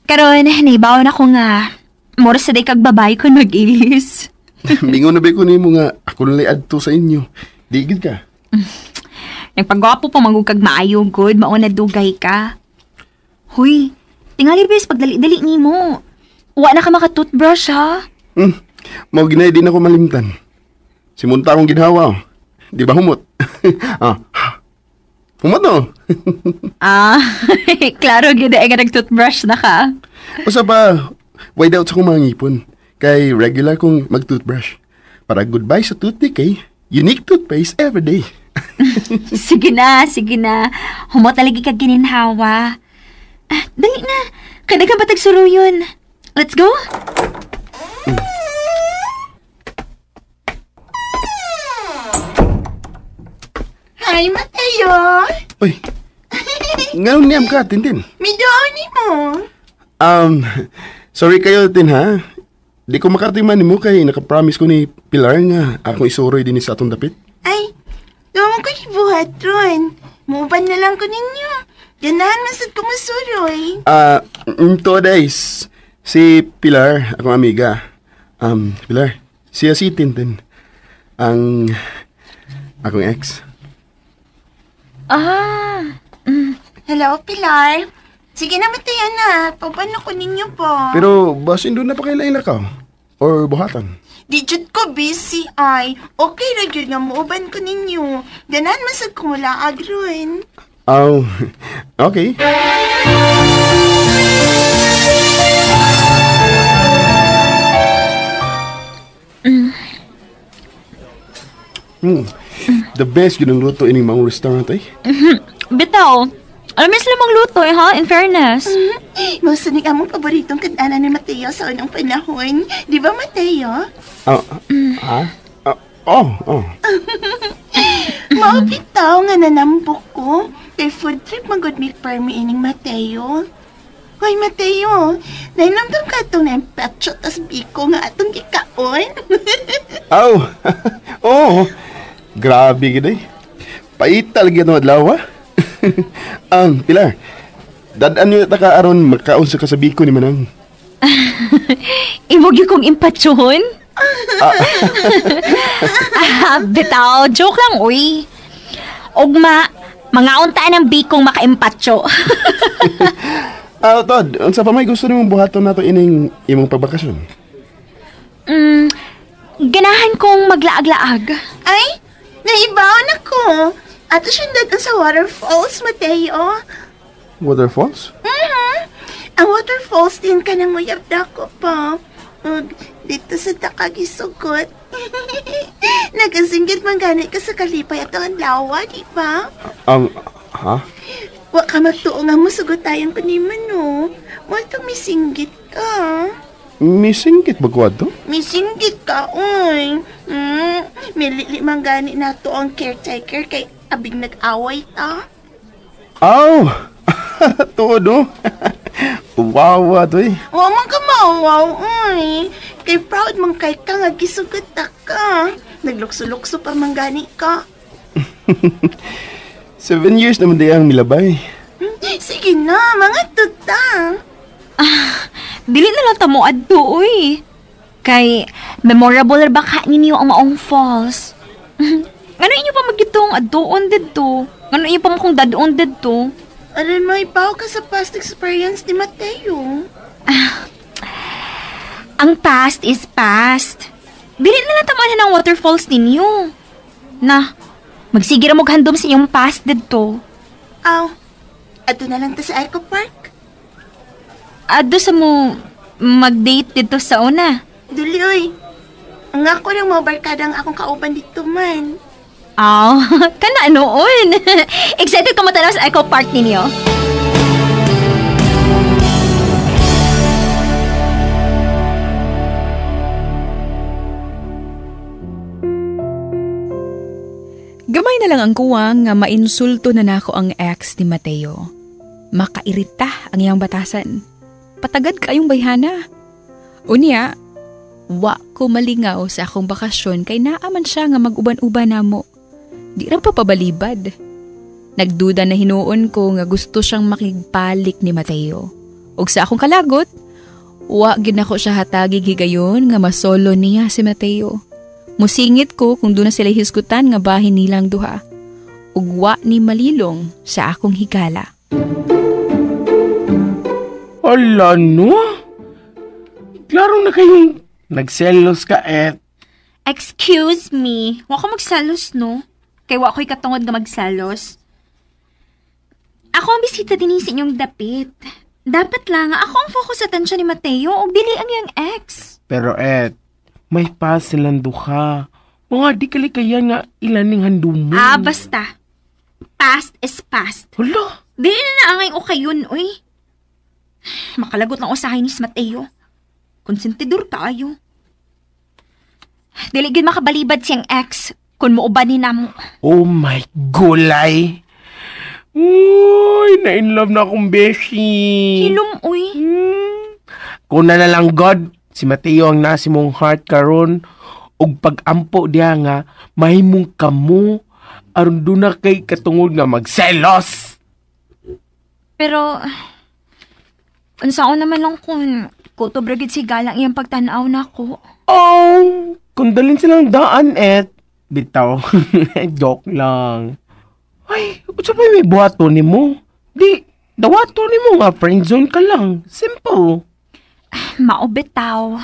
Karon, naibaw na ko nga. Mura sa day kag babae kun mag-ilis. Mingon na ba ko nimo nga ako nalay adto sa inyo. Digid ka. Nagpagwapo pa mangug kag maayo gud, mao na dugay ka. Huy, tingali bis pagdali-dali nimo. Wa na ka maka-toothbrush ha. Mao ginay din ako malimtan. Simunta akong ginhawa. Di ba humot? Ah. Humot no? Ah, klaro gid ay nga nag-toothbrush na ka. Usa pa, wide out sa akong mga ngipon. Kay regular kong mag-toothbrush. Para goodbye sa tooth decay, unique toothpaste every day. Sige na, sige na. Humot na lagi kag gininhawa. Ah, dali na. Kay daghan pa tag suruyon. Let's go. Hi, Mateo. Uy, nganong niyam ka, Tintin? Midoon ni mo. Sorry kayo, Tin, ha? Di ko makarating man nimo kay nakapromise ko ni Pilar nga akong isuroy din sa atong dapit. Ay, doon ko ibuhat ron. Muuban na lang ko ninyo. Ganahan man sad ko masuroy. To days. Si Pilar, akong amiga. Pilar, siya si Tintin. Ang akong ex. Ah. Mm. Hello, Pilar. Sige na, Mateo na. Paano ko ninyo po? Pero basin doon na pa kayo lakaw? Or buhatan? Di jud ko busy ay. Okay ra jud nga muuban ko ninyo. Ganahan man sad ko mulaag ron. Oh, okay. The best yun ang luto ining mga restaurant eh. Bitaw, alam mo sila magluto eh ha, in fairness. Mausunig among paboritong kantana ni Mateo sa unang panahon. Di ba, Mateo? Ha? Oh. Mao bitaw nga nanambok ko. Kay food trip magod mi permi ining Mateo. Hoy, Mateo, nainamdam ka itong naimpecho tas biko nga atong gikaon. Oh, oh, grabe gid eh. Paita lagi itong adlaw, ha? Pilar, dadaan niyo ta ka aron makaon sa kasabiko ni Manang. Imog yung kong impatsohon? Bitaw, joke lang, uy. Ugma, mga untaan ng bikong makaimpatso. Tod, unsa pa may gusto nimong buhaton nato ining imong pagbakasyon? Ganahan kong maglaag-laag. Ay, naibaon ako. Ato siyang dadaan sa waterfalls, Mateo. Waterfalls? Mm-hmm. Ang waterfalls din ka ng uyab dako pa. Ug dito sa takagisugot. Nagasinggit man gani ka sa kalipay ato ang lawa, di ba? Ha? Wa ka magtuo nga musugot tayong kaniman, no? Mo misinggit ka. Misinggit ba ko ato? Misinggit ka, oy. Milili man gani nato ang caretaker kay abig nag-away ta. Aw! Tuod, no? Wawa, to eh. Wa man ka mawaw, oy. Kay proud man kay ka nga gisugot ta ka. Naglukso-lukso pa man gani ka. 7 years naman di ang milabay. Sige na, mga tuta. Dili na lang tamo adto, uy. Kay memorable ba ka ninyo ang maong falls? Ano inyo pa magitong adtoon didto? Ano inyo pa mukong dadoon didto? Aron mo, ipaw ka sa past experience ni Mateo. Ang past is past. Dili na lang tamahan ang waterfalls ninyo. Na, magsigira mo handom sa inyong past didto. Aw, adto na lang ta sa Eco Park. Adto sa mo mag-date dito sa una. Duli, oy. Ang ako ng mga barkada ang akong kauban dito man. Aw, kana noon. Excited ka matanaw sa Eco Park ninyo. Gamay na lang ang kuwang nga mainsulto na nako ang ex ni Mateo. Makairita ang iyang batasan. Patagad kayong bayhana. Unya, wa ko malingaw sa akong bakasyon kay naaman siya nga mag-uban-uban namo. Di ra pa pabalibad. Nagduda na hinuon ko nga gusto siyang makigpalik ni Mateo. Og sa akong kalagot, wa gid nako siya hatagig higayon nga masolo niya si Mateo. Musingit ko kung doon na sila hisgutan nga bahin nilang duha. Ugwa ni malilong sa akong higala. Ala no? Klaro na kayong nagselos ka et. Excuse me, wa ko magselos no? Kay wa ko'y katungod nga magselos. Ako ang bisita din sa inyong dapit. Dapat lang ako ang focus attention ni Mateo ug dili ang iyang ex. Pero et, may pa silang duha. Mga di kalikayan nga ilaning handumon. Ah, basta. Past is past. Hala? Dili na naangay o kayon, uy. Makalagot lang usahay ni Mateo. Konsentidor kaayo. Dili gid makabalibad siyang ex Kung muuban ni namo. Oh my gulay! Uy, na-in love na akong beshi. Hilom, uy. Kung na lang God, si Mateo ang nasi mong heart karon ug pag-ampo diha nga mahimong kamo aron duna kay katungod nga magselos. Pero unsaon naman lang kung kutob ra gid si Galang iyang pagtan-aw nako. Oh, kung dalhin silang daan et bitaw. Joke lang. Ay, unsa pa may buhaton nimo? Di dawaton nimo nga friendzone ka lang. Simple. Mao bitaw.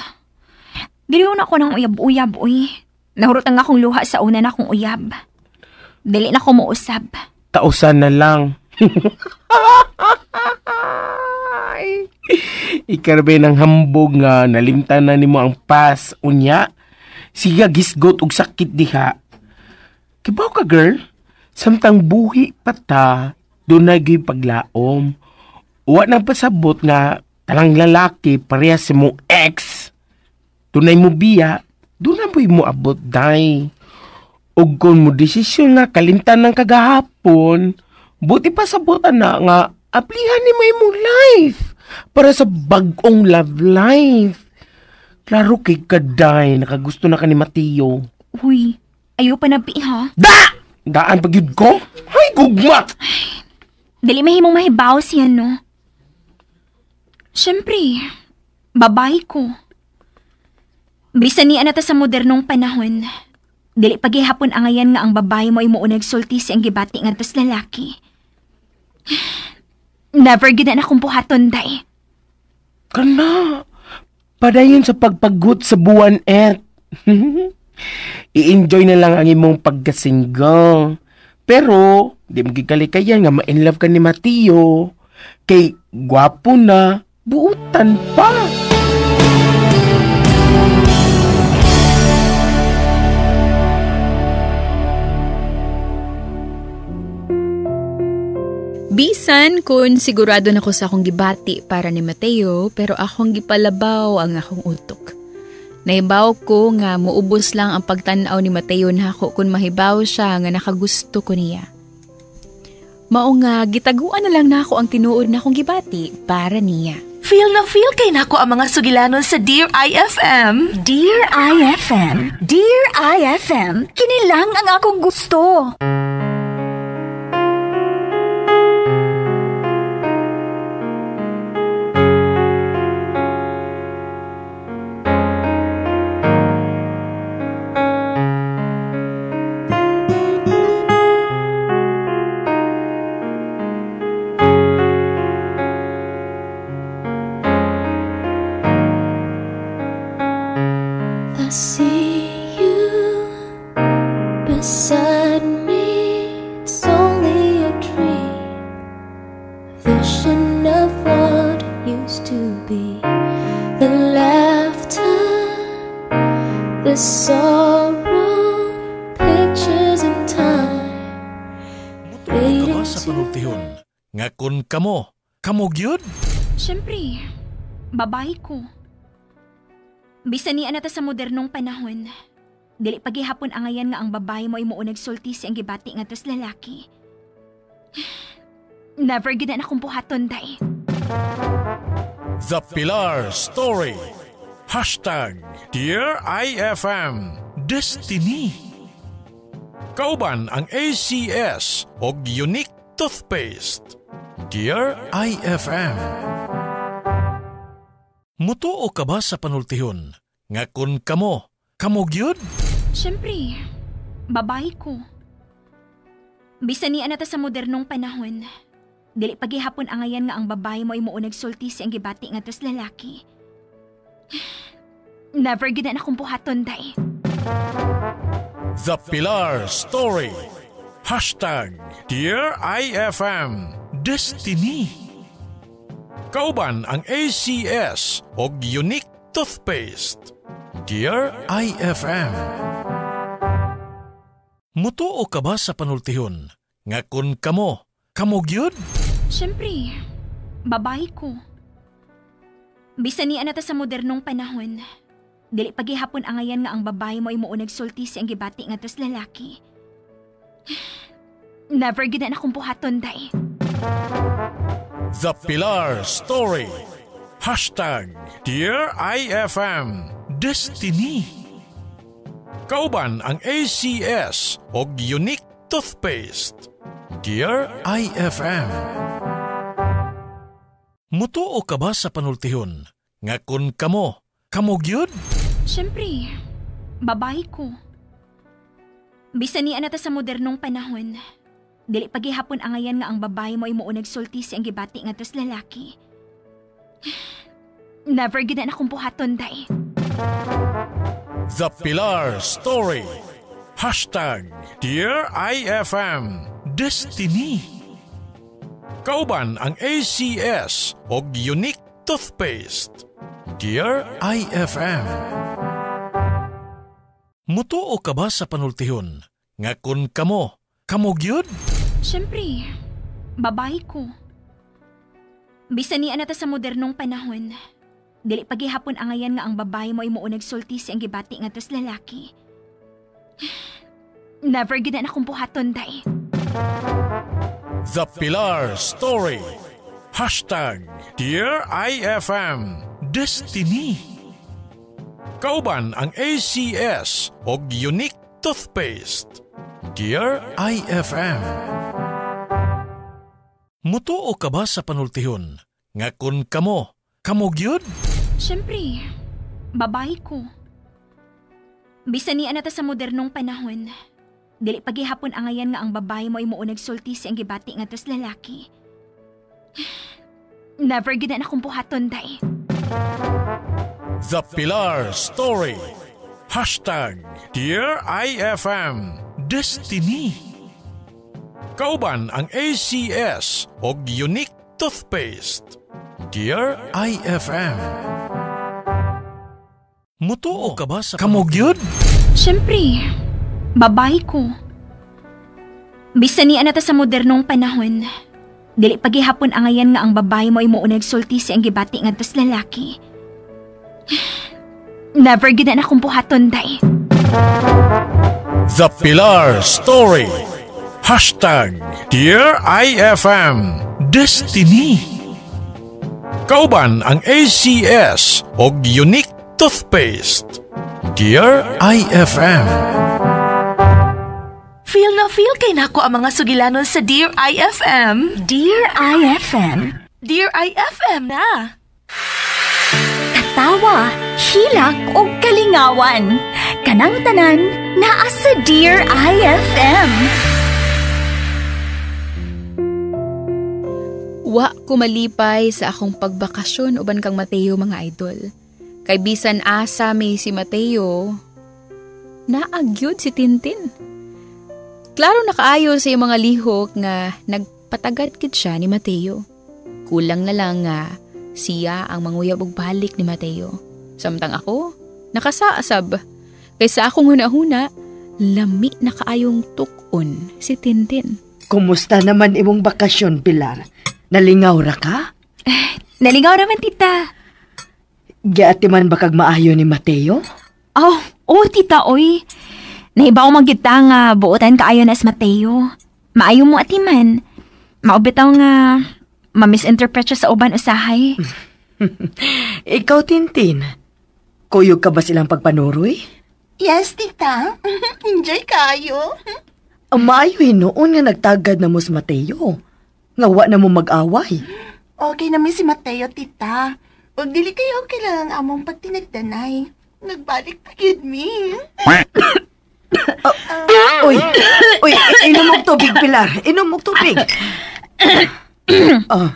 Dili na ko ng uyab-uyab, uy. Nahurot ang akong luha sa una na akong uyab. Dili na ko mousab. Tausan na lang. Ikarbe ng hambog nga nalimtan na nimo ang pass unya. Siga gisgot og sakit diha. Kibaw ka girl, samtang buhi pa ta, dunay gyud paglaom. Wa nang pasabot nga talang lalaki parehas sa mong ex. Dunay mo biya, dunay mo abot day. Og kung mo desisyon nga kalimtan ng kagahapon, buti pa sabutan na nga aplihan ni mo imong life para sa bag-ong love life. Klaro kay kaday, nakagusto na ka ni Mateo. Uy, ayaw pa na ha? Da! Daan pag yun ko? Ay, gugma! Ay, dili mahimong mahibaw siya, no? Siyempre, babae ko. Bisan niya na ta sa modernong panahon. Dili paghihapon angayan nga ang babae mo ay muunag sulti si ang gibati nga tos lalaki. Never gid na akong buhaton, day. Kana, padayon sa pagpagut sa buwan, et. I-enjoy na lang ang imong pagka-single. Pero, di mo gikalikayan nga ma-inlove ka ni Mateo. Kay gwapo na, buutan pa. Bisan kung sigurado na ko sa akong gibati para ni Mateo, pero akong gipalabaw ang akong utok. Nahibaw ko nga muubos lang ang pagtan-aw ni Mateo nako kung mahibaw siya nga nakagusto ko niya. Mao nga gitaguan na lang nako ang tinuod na akong gibati para niya. Feel na feel kay nako ang mga sugilanon sa Dear IFM. Dear IFM, Dear IFM, kini lang ang akong gusto. I see you beside me. It's only a dream, vision of what used to be. The laughter, the sorrow, pictures in time. Mutuo ka ba sa panultihon? Nga kun kamo, kamo gyud? Siyempre, babae ko. Bisan niya na ta sa modernong panahon. Dili paghihapon angayan nga ang babae mo ay muunag sulti si ang gibati nga tos lalaki. Never gid na akong buhaton, day. The Pilar Story. Hashtag Dear IFM Destiny. Kauban ang ACS og Unique Toothpaste. Dear IFM. Mutuo ka ba sa panultihon? Nga kun kamo, kamo gyud? Siyempre, babae ko. Bisan niya na ta sa modernong panahon. Dili paghihapon angayan nga ang babae mo ay muunag sulti si ang gibati nga tos lalaki. Never gid na akong buhaton, day. The Pilar Story. Hashtag Dear IFM Destiny. Kauban ang ACS og Unique Toothpaste. Dear IFM. Mutuo ka ba sa panultihon? Nga kun kamo, kamo gyud? Siyempre, babae ko. Bisan niya na ta sa modernong panahon. Dili pagihapon angayan nga ang babae mo ay muo nagsulti sa ang gibati nga tos lalaki. Never gid na akong buhaton, day. The Pilar Story. Hashtag Dear IFM Destiny. Kauban ang ACS og Unique Toothpaste. Dear IFM. Mutuo ka ba sa panultihon? Nga kun kamo, kamo gyud? Siyempre, babae ko. Bisan niya na ta sa modernong panahon. Dili pagihapon angayan nga ang babae mo ay muo nagsulti sa ang gibati nga tos lalaki. Never gid na akong buhaton, day. The Pilar Story. Hashtag Dear IFM Destiny. Kauban ang ACS og Unique Toothpaste. Dear IFM. Mutuo ka ba sa panultihon? Nga kun kamo, kamo gyud? Siyempre, babae ko. Bisan niya na ta sa modernong panahon. Dili pagihapon angayan nga ang babae mo ay muo nagsulti sa ang gibati nga tos lalaki. Never gid na akong buhaton, day. The Pilar Story. Hashtag Dear IFM Destiny. Kauban ang ACS og Unique Toothpaste. Dear IFM. Mutuo ka ba sa panultihon? Nga kun kamo, kamo gyud? Siyempre, babae ko. Bisan niya na ta sa modernong panahon. Dili pagihapon angayan nga ang babae mo ay muo nagsulti sa ang gibati nga tos lalaki. Never gid na akong buhaton, day. The Pilar Story. Hashtag Dear IFM Destiny. Kauban ang ACS og Unique Toothpaste. Dear IFM. Mutuo ka ba sa kamo gyud? Siyempre, babae ko. Bisan niya na ta sa modernong panahon. Dili pagihapon angayan nga ang babae mo ay muo nagsulti sa ang gibati nga tos lalaki. Never gid na akong buhaton, day. The Pilar Story. Hashtag Dear IFM Destiny. Kauban ang ACS og Unique Toothpaste. Dear IFM. Feel na feel kay nako ang mga sugilanon sa Dear IFM. Dear IFM. Dear IFM na. Katawa, hilak o kalingawan. Kanang tanan naa sa Dear IFM. Wa ko malipay sa akong pagbakasyon uban kang Mateo, mga idol. Kay bisan asa may si Mateo, naagyod si Tintin. Klaro na kaayo sa iyong mga lihok nga nagpatagad kid siya ni Mateo. Kulang na lang nga siya ang manguyab og balik ni Mateo. Samtang ako, nakasaasab. Kay sa akong hunahuna, lami na kaayong tukon si Tintin. Kumusta naman imong bakasyon, Pilar? Nalingaw ra ka? Nalingaw raman, tita. Giati man ba kag maayo ni Mateo? Oh, tita, oy. Nahibaw man kita nga buotan kaayo na si Mateo. Maayo mo atiman. Maubitaw nga ma-misinterpret siya sa uban usahay. Ikaw, Tintin. Kuyog ka ba silang pagpanuroy? Yes, tita. Enjoy kayo. Ang maayo hinuon nga nagtagad na mo si Mateo. Nga wa na mo mag-away. Okay namin si Mateo, tita. Ug dili kayo okay lang ang among pagtinagdanay. Nagbalik pa gid mi. Uy, uy, inom og tubig, Pilar. Inom og tubig. Oh.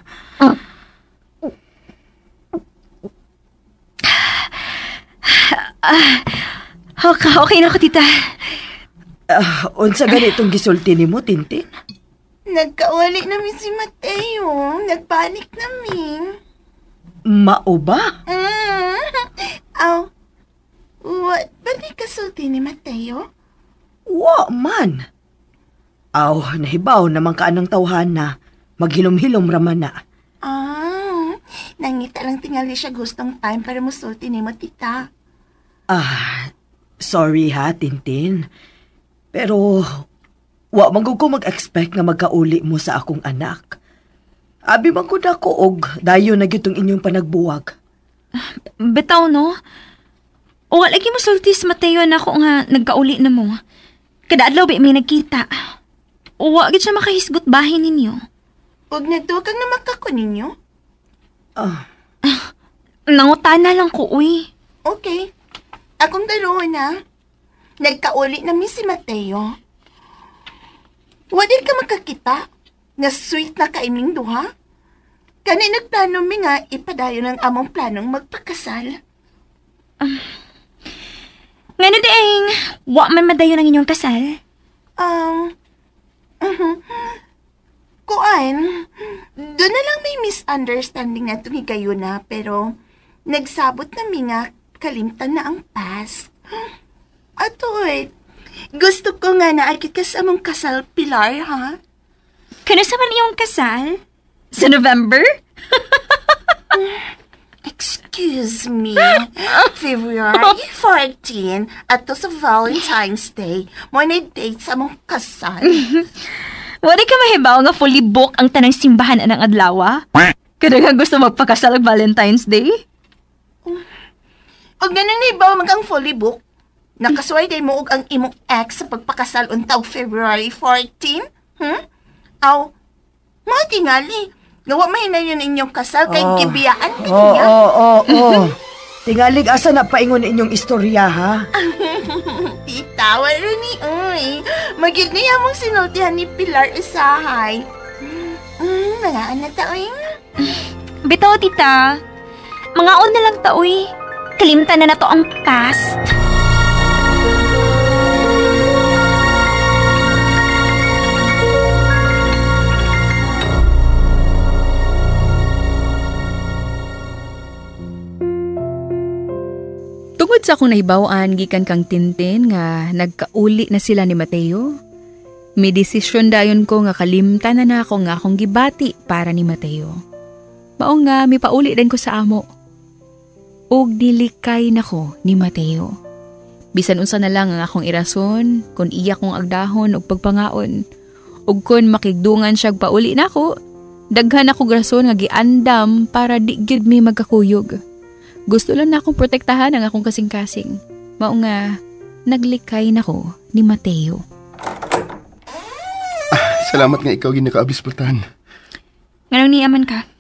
Okay na ako, tita. Unsa ganitong gisulti nimo, Tintin? Nagkawali namin si Mateo. Nagbalik namin. Mao ba? Aw, what ba ni kasulti ni Mateo? Wa man. Aw, nahibaw naman ka anang tawhana. Maghilom-hilom raman na. Ah, nangita lang tingali siya gustong time para musulti ni mo, tita. Ah, sorry ha, Tintin. Pero, wa man gud ko mag-expect nga magkauli mo sa akong anak. Abi man gud ako og dayon na gyud tong inyong panagbuwag. Bitaw, no? O lagi mo sulti si Mateo na ako nga nagkauli na mo. Kada adlaw ba may nagkita. O wa gid siya makahisgot bahin ninyo. Huwag nagtuwag kang namakako ninyo. Ah. Nangutana lang ko, uy. Okay. Akong dalawa na. Nagkauli na mi si Mateo. Wala ka makakita. Nga sweet na kaiming duha. Kani nagplano mi nga ipadayon ang among planong magpakasal. Ngano di ang wa man madayon ang inyong kasal? Kuan, doon na lang may misunderstanding na itong higayon na, pero nagsabot na mi nga kalimtan na ang past. Atoy, gusto ko nga naakit ka sa among kasal, Pilar, ha? Kano sa man iyong kasal? Sa November? Excuse me. February 14, ato sa Valentine's Day, mo na date sa among kasal. Wala ka mahibaw nga fully book ang tanang simbahan anang adlaw? Kada nga gusto magpakasal og Valentine's Day? Og ganun na ibaw mag ang fully book. Nakasuway day mo og ang imong ex sa pagpakasal untaw February 14? Aw, mga tingali. Gawa mahinayon inyong kasal kay gibiyaan ka niya. Oo. Tingalig asa na paingon inyong istorya, ha? Tita, wala ni uy. Magig niya mong sinultihan ni Pilar usahay. Mga anak ta, uy. Bitaw, tita. Mga on na lang ta, uy. Kalimtan na to ang past. Tungod sa akong nahibaw-an gikan kang Tintin nga nagkauli na sila ni Mateo, may desisyon dayon ko nga kalimtan na nako nga akong gibati para ni Mateo. Mao nga mipauli din ko sa amo. Og nilikay nako ni Mateo. Bisan unsa na lang ang akong irason kun iya kong agdahon og pagpangaon. Ug kun makigdungan siyag pauli nako, daghan ako rason nga giandam para di gyud mi magkakuyog. Gusto lang na akong protektahan ang akong kasing-kasing. Mao nga, naglikay nako ni Mateo. Salamat nga ikaw ginakaabis paltahan. Nganong niaman ka?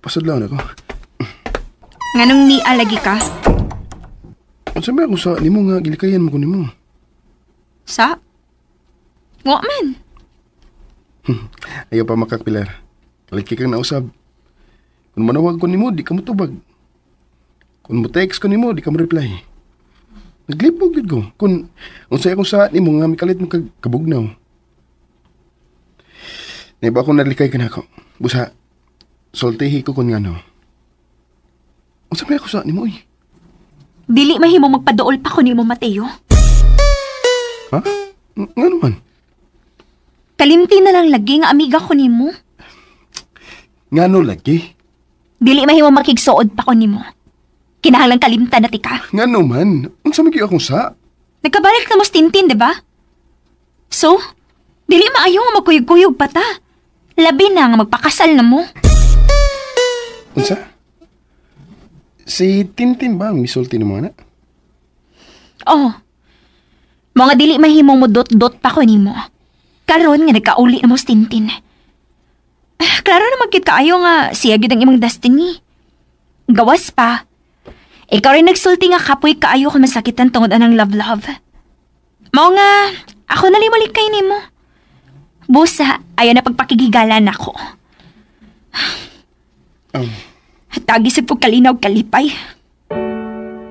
Pasudlaw na ko. Nganong nialagi ka? Unsa may akong sa nimo nga gilikayan mo ko nimo? Sa? Wa man. Ayaw pa makakpilar. Kalit kang nausab. Kung manawag ko nimo, di ka motubag. Kung mo-text ko nimo, di ka mo-reply. Naglipog gid ko. Kung unsay akong sa nimo nga mikalit mo kag kabugnaw. Naiba akong nalikay ka nako. Busa, sultihi ko kung ngano. Unsa may ako sa nimo oy? Dili mahimo magpaduol pa ko nimo, Mateo. Ha? Ngano man? Kalimti na lang lagi nga amiga ko nimo. Ngano lagi? Dili mahimo makigsuod pa ko nimo. Kinahanglan kalimtan na tika. Ngano man? Unsa man gyud akong sa? Nagkabalik na mo sa Tintin, di ba? So, dili maayo nga magkuyog-kuyog pa ta. Labi na nga magpakasal na mo. Unsa? Si Tintin ba ang misulti ng mga anak? Oo. Mga dili mahimong mo dot-dot pa ko nimo. Karon nga nagkauli na mo sa Tintin. Klaro na magkit kaayo nga siya gyud ang imong destiny. Gawas pa. Ikaw rin nagsulti nga kapoy kaayo kung masakitan tungod anang love-love. Mao nga, ako nalimulik kay nimo. Busa, ayaw na pagpakigigalan ako. Tagi sa pagkalinaw kalipay.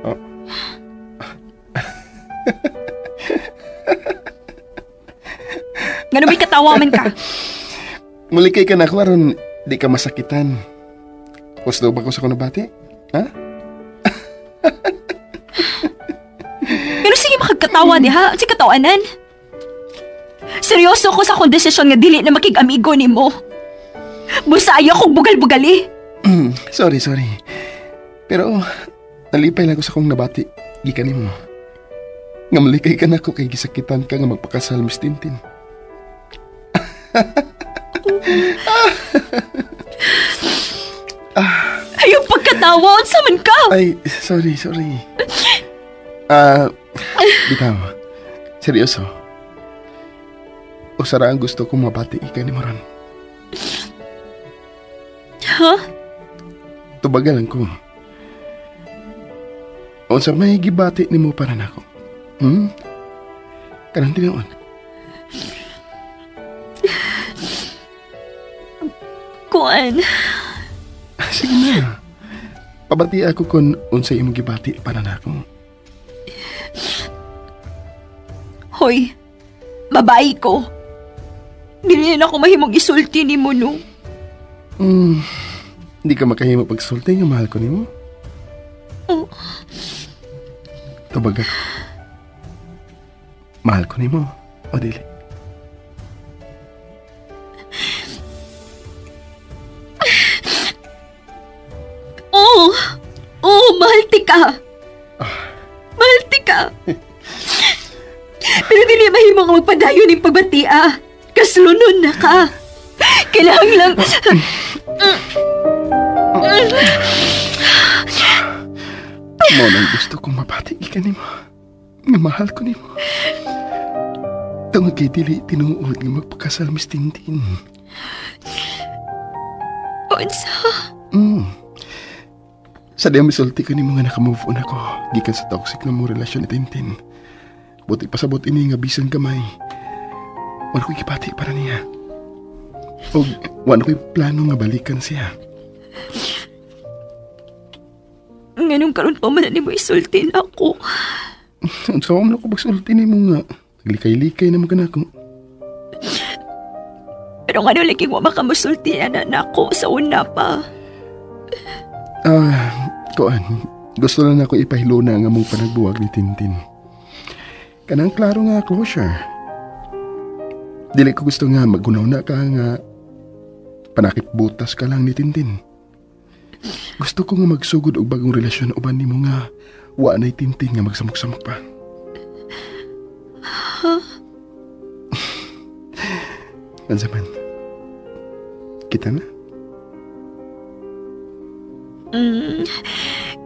Oh. Ngano may katawa man ka? Mulikay ka na ako aron di ka masakitan. Gusto ba ko sa kunabati? Ha? Pero sige makagkatawa di ha? Sige katawanan. Seryoso ko sa akong desisyon nga dili na makig-amigo ni mo. Busa ayaw kong bugal-bugali. Sorry. Pero Nalipay lang ko sa kong nabati gikan nimo. Nga malikay ka nako kay gisakitan ka nga magpakasal, Miss Tintin. Ayaw pagkatawa, unsa man ka? Ay, sorry. Bitaw. Seryoso. Usara ang gusto kong mabati ikaw ni Moron. Ha? Tubagal lang ko. Unsa may gibati nimo para nako? Kanang tinuod. Kuan. Sige na. Pabati ako kung unsay imong gibati para nako. Hoy, babae ko. Dili na ako mahimong isulti nimo no. Hindi ka makahimo pagsulti nga mahal ko nimo. Oh. Tubag ako. Mahal ko nimo o dili? Oo. Oo, mahal ti ka. Mahal ti ka. Pero dili mahimo nga magpadayon ning pagbati ah. Kaslunon na ka. Kailangan lang. Mo nang gusto kong mabati ka nimo. Nga mahal ko nimo. Tungod kay dili tinuod nga magpakasal, Miss Tintin. Unsa? Sa di misulti ko nimo nga naka-move on ako gikan sa toxic na mo relasyon ni Tintin. Buti pasabot ini nga bisan gamay. Wala ko'y gibati para niya. O wala ko'y plano nga balikan siya. Nganong karon pa man nimo isultin ako. Unsa man ako pagsulti nimo nga naglikay-likay na mo kanako. Pero ngano lagi wa makamusulti ana nako sa una pa. Kuan, gusto lang nako ipahiluna ang among panagbuwag ni Tintin. Kanang klaro nga closure. Dili ko gusto nga magunaw na ka nga panakip butas ka lang ni Tintin. Gusto ko nga magsugod og bagong relasyon uban nimo nga wa nay Tintin nga magsamok-samok pa. Huh? Unsa man? Kita na?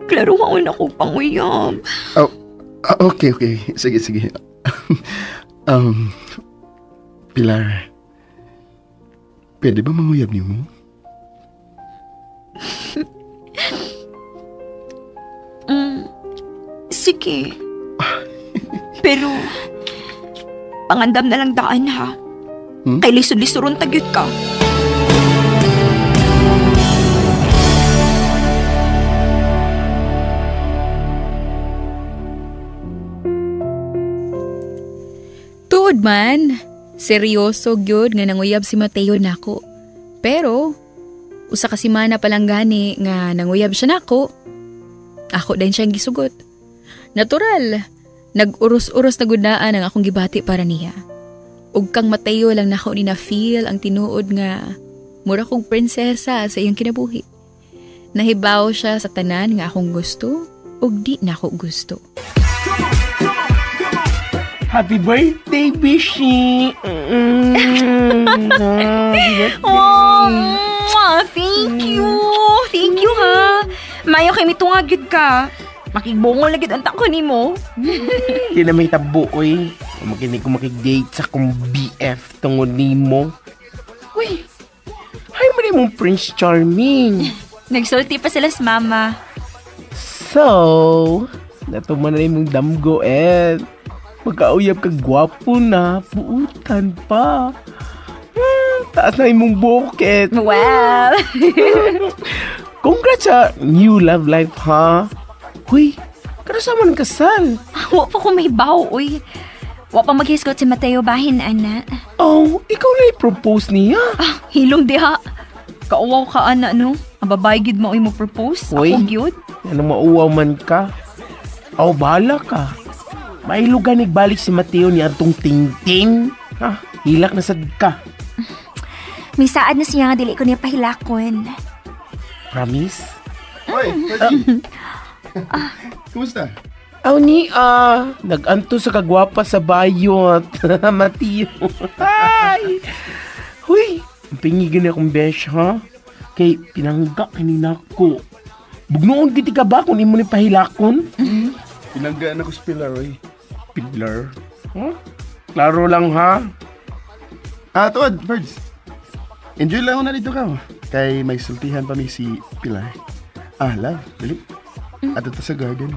Klaro ka na ko panguyab. Oh, okay. Sige. Pilar, pwede ba manguyab niyo mo? Sige. Pero, pangandam na lang daan ha. Kay lisod-lisoron tagyot ka. Tuod man, seryoso gyud nga nanguyab si Mateo nako. Pero, usa ka semana pa lang gani nga nanguyab siya nako. Ako din siyang gisugot. Natural, nag-uros-uros na gudnaan ang akong gibati para niya. Ug kang Mateo lang nako ni na-feel ang tinuod nga mura kong prinsesa sa iyang kinabuhi. Nahibaw siya sa tanan nga akong gusto ug di nako gusto. Happy birthday, Bishi! Happy birthday! Oh, thank you! Thank you, ha! Mayo kay mitungag gyud ka. Makigbungol na gyud ang tako nimo. Di na may tabo, oy. Makinig ko makig-date sa kong BF tungod nimo. Uy, hi man imong Prince Charming. Nagsulti pa sila sa mama. So, natuman na imong damgo, eh. Magkauyab ka gwapo na, buutan pa. Taas na imong buket. Well. Congrats sa new love life, ha? Huy, kada sa man kasal. Wa pa ko may baw, uy. Wa pa maghisgot si Mateo bahin, ana. Oh, ikaw na i-propose niya. Ah, hilong diha. Kauwaw ka, ana, no? Ang babae gid mo mo propose. Uy, ako gyud. Ano mauwaw man ka? Aw, bahala ka. Mailugan nagbalik si Mateo ni atong Tintin. Ha? Hilak na sad ka. May saad na siya nga dili ko niya pahilakon. Promise? Uy, Kumusta? Aw ni nag-anto sa kagwapa sa bayot. Mateo. Ay! Huy, ang pingigin akong besh, ha? Kay pinangga kanina ko. Bugnoon giti ka ba kung imo ni pahilakon? Pinanggaan ako sa Pilar, oy. Pilar? Huh? Klaro lang, ha? Ah, tuod, Birds. Enjoy lang ako na dito ka. Kay may sultihan pa mi si Pilar. Ah, love, dali. Ato ta sa garden.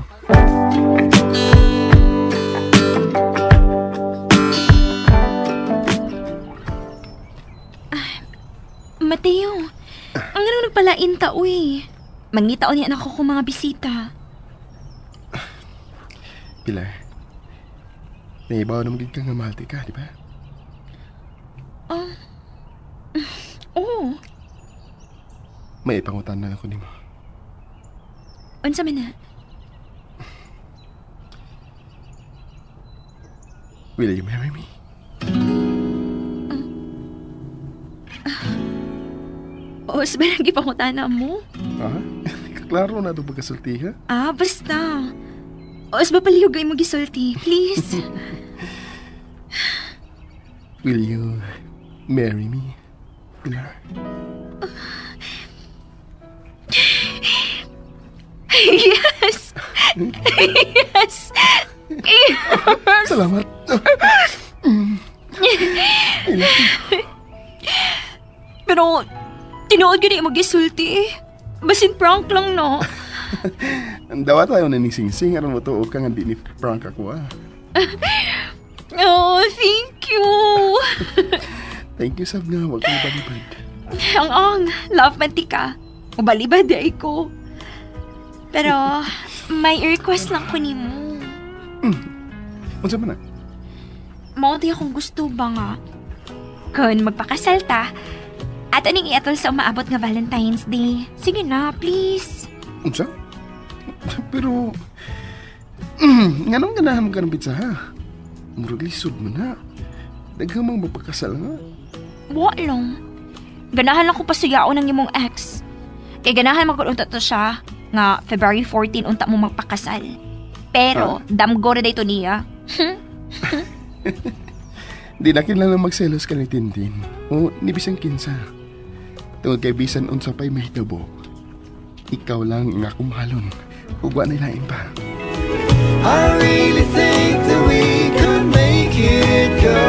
Mateo, ang ganun nagpalain ta, uy. Mangitaon niya anak ko kung mga bisita. Pilar, naibaw naman gid ka nga mahal ti ka, di ba? Oh. Oo. May ipangutan na ako nimo. Unsa man na? Will you marry me? Oo, sa ba nang mo? Ah? Klaro na ito pagkasulti, ha? Ah, basta. Os ba palihugay mo gisulti, please? Will you marry me, Pilar? Yes! Yes! Yes! Salamat. Pero, tinuod gani mo gisulti eh. Basin prank lang, no? Ang dawa tayo na ning-sing-sing. Aron mo to, ka nga di ni prank ako, ah. Oh, thank you! Thank you, sab nga. Huwag kang balibad. Ang, love man ti ka. Ubalibad ay ko. Pero, may request lang ko nimo. Unsa man na? Mao di akong gusto ba nga? Kun magpakasal ta, at aning iatol sa umaabot nga Valentine's Day. Sige na, please. Unsa? Pero, nganong ganahan mo ka ng pizza, ha? Murag lisod mo na. Daghang mang mapakasal nga. Wa lang. Ganahan lang ko pasuyaon ng imong ex. Kay ganahan magulunta to siya nga February 14 unta mo magpakasal. Pero, damgo na dito niya. Di na kinahanglan magselos ka ni Tintin. O ni bisan kinsa. Tungod kay bisan unsa pa'y mahitabo. Ikaw lang ang akong mahalon. Ug wa na lain pa. I really think that we could make it go.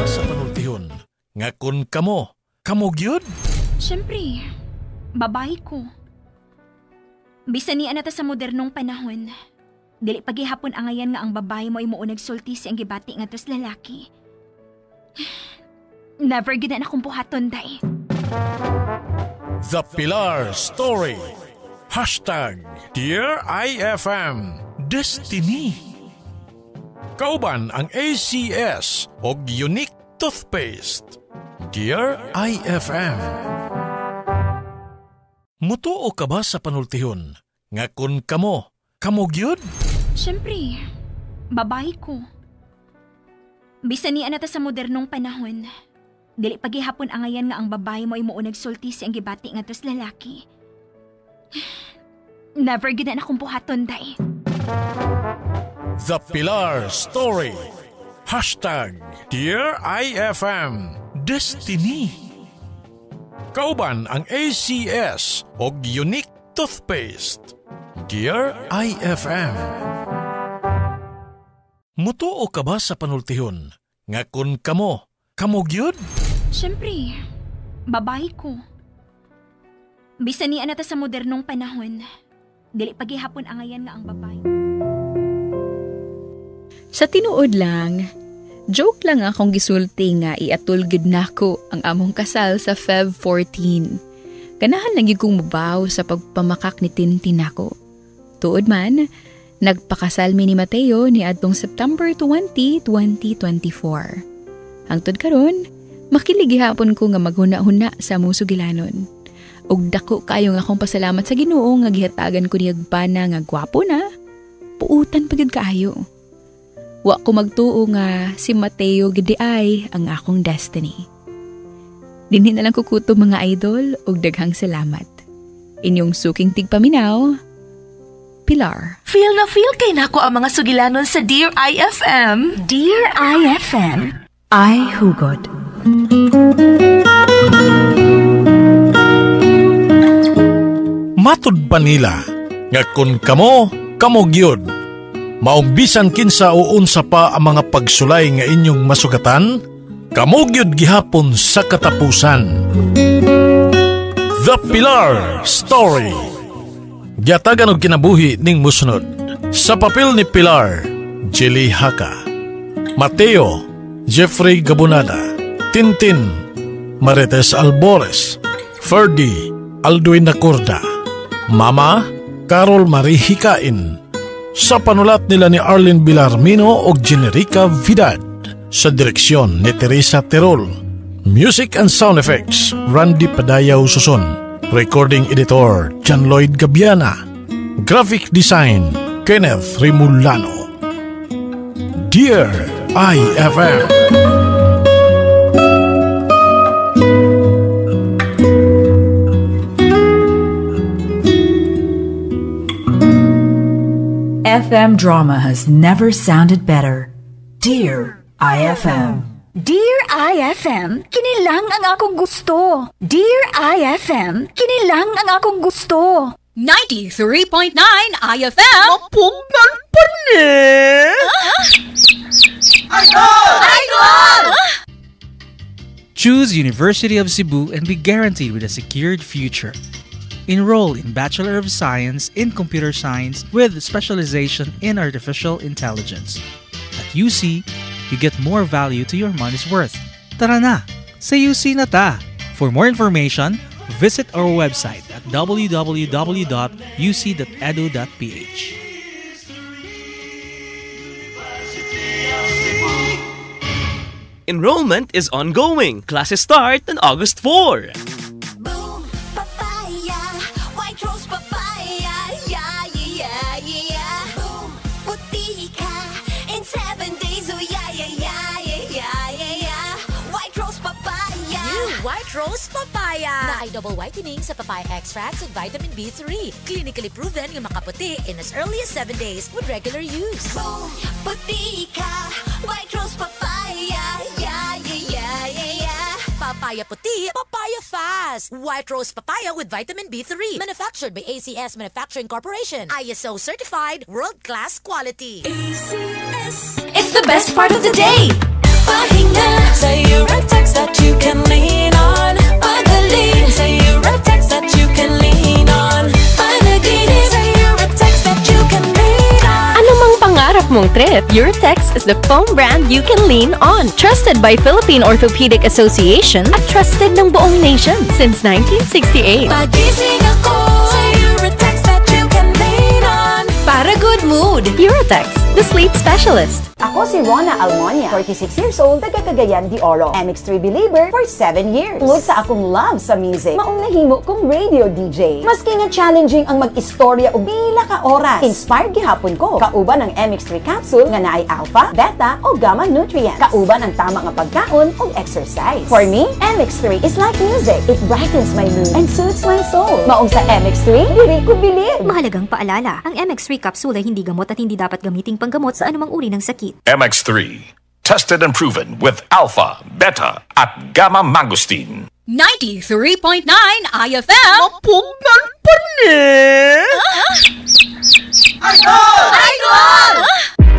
Sa panultihon, nga kun kamo, kamo gyud? Siyempre, babae ko. Bisan niya na ta sa modernong panahon. Dili pagihapon angayan nga ang babae mo ay muunag sulti si ang gibati nga tos lalaki. Never gid na akong buhaton, day. The Pilar Story. Hashtag Dear IFM Destiny. Kauban ang ACS og Unique Toothpaste. Dear IFM. Mutuo ka ba sa panultihon? Nga kun kamo, kamo gyud? Siyempre, babae ko. Bisan niya na ta sa modernong panahon. Dili pagihapon angayan nga ang babae mo ay muunag sulti si ang gibati nga tos lalaki. Never gid na akong buhaton, day. The Pilar Story. Hashtag Dear IFM Destiny. Kauban ang ACS og Unique Toothpaste. Dear IFM. Mutuo ka ba sa panultihon? Nga kun kamo, kamo gyud? Siyempre, babae ko. Bisan niya na ta sa modernong panahon. Dili pagihapon angayan nga ang babae. Sa tinuod lang, joke lang akong gisulti nga iatol gid nako ang among kasal sa Feb 14. Ganahan lang gyud kong mubaw sa pagpamakak ni Tintin nako. Tuod man, nagpakasal mi ni Mateo ni adtong September 20, 2024. Hangtod karon, makilig gihapon ko nga maghuna-huna sa among sugilanon. Ug dako kayo nga akong pasalamat sa Ginoo nga gihatagan ko niyag bana nga gwapo na, puutan pa gyud kaayo. Wa ko magtuo nga si Mateo gid ay ang akong destiny. Dinhi na lang kukuto mga idol ug daghang salamat. Inyong suking tigpaminaw, Pilar. Feel na feel kay nako ang mga sugilanon sa Dear IFM. Dear IFM. I hugot. Matud pa nila nga kun kamo, kamo gyud. Maumbisan kinsa o unsa pa ang mga pagsulay nga inyong masugatan, kamo gyud gihapon sa katapusan. The Pilar Story. Giatagan og kinabuhi ning musunod. Sa papel ni Pilar, Jelly Haka, Mateo, Jeffrey Gabunada, Tintin, Marites Albores, Ferdy, Alduin Nacorda, Mama, Carol Marie Hikain. Sa panulat nila ni Arlene Villarmino og Generica Vidad. Sa direksyon ni Teresa Terol. Music and sound effects, Randy Padayaw Suson. Recording editor, John Lloyd Gabiana. Graphic design, Kenneth Rimulano. Dear IFM. FM drama has never sounded better. Dear IFM. Dear IFM, kinilang ang akong gusto. Dear IFM, kinilang ang akong gusto. 93.9 IFM. Mapugnan pa ni! Idol! Idol! Choose University of Cebu and be guaranteed with a secured future. Enroll in Bachelor of Science in Computer Science with specialization in Artificial Intelligence. At UC, you get more value to your money's worth. Tara na! Sa UC na ta! For more information, visit our website at www.uc.edu.ph. Enrollment is ongoing. Classes start on August 4. Papaya, white rose papaya, yeah, yeah, yeah, yeah. Boom, puti ka in 7 days, oh yeah, yeah, yeah, yeah, yeah, yeah, yeah. White rose papaya. New White Rose Papaya. Naay double whitening sa papaya extracts at vitamin B3. Clinically proven nga makaputi in as early as 7 days with regular use. Boom, puti ka, white rose papaya, yeah, yeah, yeah, yeah, yeah. Papaya puti, papaya fast. White Rose Papaya with vitamin B3. Manufactured by ACS Manufacturing Corporation. ISO certified, world-class quality. ACS. It's the best part of the day. Pahinga sa Uratex that you can lean on. Pagaling sa Uratex that you can lean on. Panaginip sa Uratex that you can lean on. Ano mang pangarap mong trip, Uratex is the foam brand you can lean on. Trusted by Philippine Orthopedic Association at trusted ng buong nation since 1968. Pagising ako sa Uratex that you can lean on. Para good mood, Uratex, the sleep specialist. Ako si Rona Almonia, 46 years old, taga Cagayan de Oro. MX3 believer for 7 years. Tungod sa akong love sa music, maong nahimo kong radio DJ. Maski nga challenging ang mag-istorya og pila ka oras, inspired gihapon ko. Kauban ang MX3 capsule nga naay alpha, beta o gamma nutrients. Kauban ang tama nga pagkaon ug exercise. For me, MX3 is like music. It brightens my mood and soothes my soul. Maong sa MX3, diri ko bilib. Mahalagang paalala, ang MX3 capsule ay hindi gamot at hindi dapat gamiting panggamot sa anumang uri ng sakit. MX3. Tested and proven with alpha, beta, at gamma mangosteen. 93.9 IFM. Mapugnan pa ni! Idol! Idol!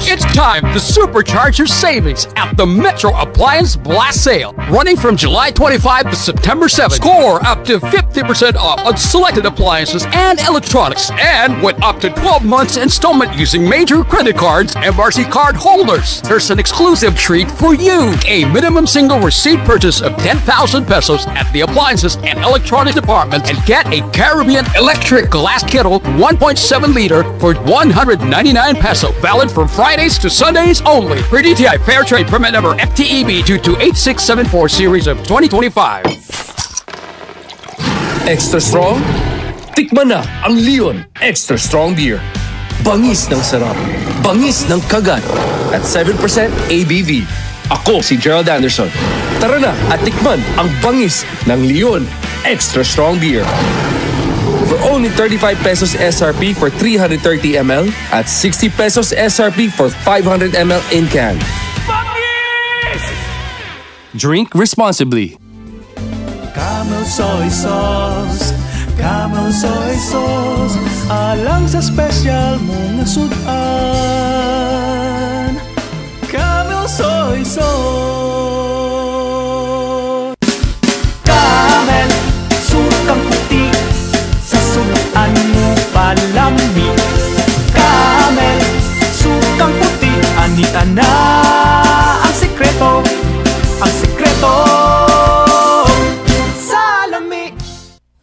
It's time to supercharge your savings at the Metro Appliance Blast Sale, running from July 25 to September 7. Score up to 50% off on selected appliances and electronics, and with up to 12 months installment using major credit cards, MRC card holders. There's an exclusive treat for you: a minimum single receipt purchase of 10,000 pesos at the appliances and electronics department, and get a Caribbean electric glass kettle 1.7 liter for 199 peso. Valid from Fridays to Sundays only. Per DTI Fair Trade Permit Number FTEB 228674 Series of 2025. Extra strong? Tikman na ang Leon Extra Strong Beer. Bangis ng sarap. Bangis ng kagat. At 7% ABV. Ako si Gerald Anderson. Tara na at tikman ang bangis ng Leon Extra Strong Beer. For Only 35 pesos SRP for 330 ml at 60 pesos SRP for 500 ml in can. Drink responsibly. Camel soy sauce, Camel soy sauce, alang sa special mong sudan. Camel soy sauce. Camel, sukang puti, sa sudan mo palami. Camel, sukang puti, anita na ang sikreto, ang sikreto. Salami.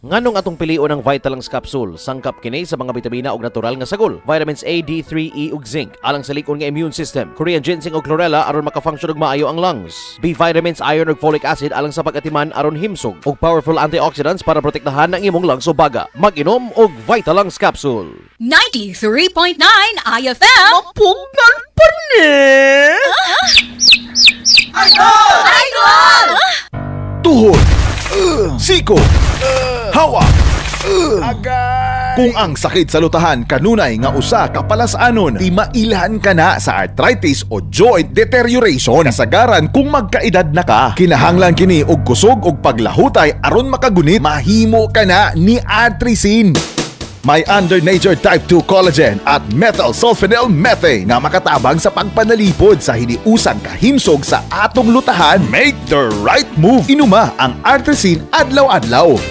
Nganong atong pilion ang Vitalungs capsule, sangkap kini sa mga bitamina ug natural nga sagol, vitamins A, D, 3, E ug zinc alang sa lig-on nga immune system, Korean ginseng ug chlorella aron maka-function og maayo ang lungs, B vitamins, iron ug folic acid alang sa pag-atiman aron himsog, ug powerful antioxidants para protektahan ang imong lungs ug baga. Mag-inom og Vitalungs capsule. 93.9 IFM. Mapugnan pa ni. Idol! Idol! Tuhod, siko, hawa. Kung ang sakit sa lutahan kanunay nga usa ka palasanon, di mailhan ka na sa arthritis o joint deterioration. Kasagaran kung magkaedad na ka, kinahanglan kini og kusog og paglahutay aron makagunit, mahimo ka na ni Arthricin. May under nature type 2 collagen at methyl sulfonyl methane nga makatabang sa pagpanalipod sa hiniusang kahimsog sa atong lutahan. Make the right move. Inuma ang Arthricin adlaw-adlaw.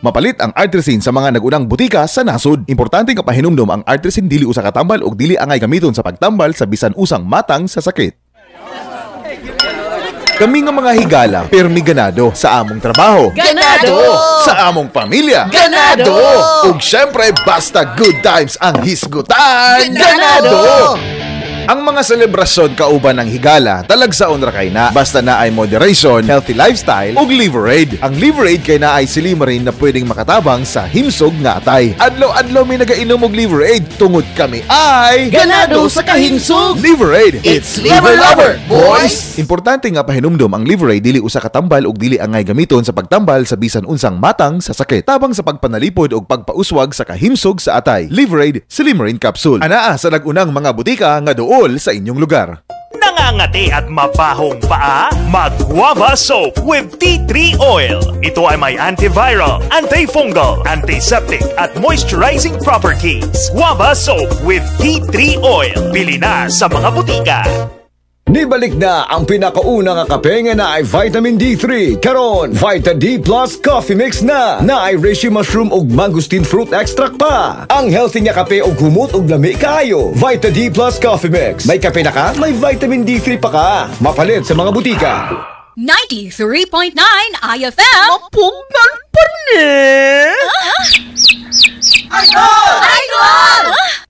Mapalit ang Arthricin sa mga nagunang butika sa nasod. Importante nga pahinumdom ang Arthricin dili usa ka tambal ug dili angay gamiton sa pagtambal sa bisan usang matang sa sakit. Kami nga mga higala, pirmi ganado sa among trabaho. Ganado! Sa among pamilya. Ganado! Ug syempre, basta good times ang hisgutan. Ganado! Ang mga selebrasyon kauban ng higala, talagsaon ra kay na. Basta na ay moderation, healthy lifestyle, ug Liverade. Ang Liverade kay na ay silimarin na pwedeng makatabang sa himsog nga atay. Adlaw-adlaw may nagainom og Liverade tungod kami ay Ganado sa kahimsog! Liverade, It's liver lover, boys! Importante nga pahinumdom ang Liverade dili usa ka tambal ug dili angay gamiton sa pagtambal sa bisan unsang matang sa sakit. Tabang sa pagpanalipod ug pagpauswag sa kahimsog sa atay. Liverade Silimarin Capsule. Anaa sa nag-unang mga butika nga dool sa inyong lugar. Nangangati at mabahong paa? Mag-Guava Soap with tea tree oil. Ito ay may antiviral, antifungal, antiseptic at moisturizing properties. Guava Soap with tea tree oil. Bili na sa mga butika. Nibalik na ang pinakauna nga kape nga naay vitamin D3. Karon, Vita D Plus Coffee Mix na. Naay reishi mushroom ug mangosteen fruit extract pa. Ang healthy nga kape ug humot ug lami kaayo. Vita D Plus Coffee Mix. May kape na ka, may vitamin D3 pa ka. Mapalit sa mga butika. 93.9 IFM. Mapugnan pa ni. Idol! Idol!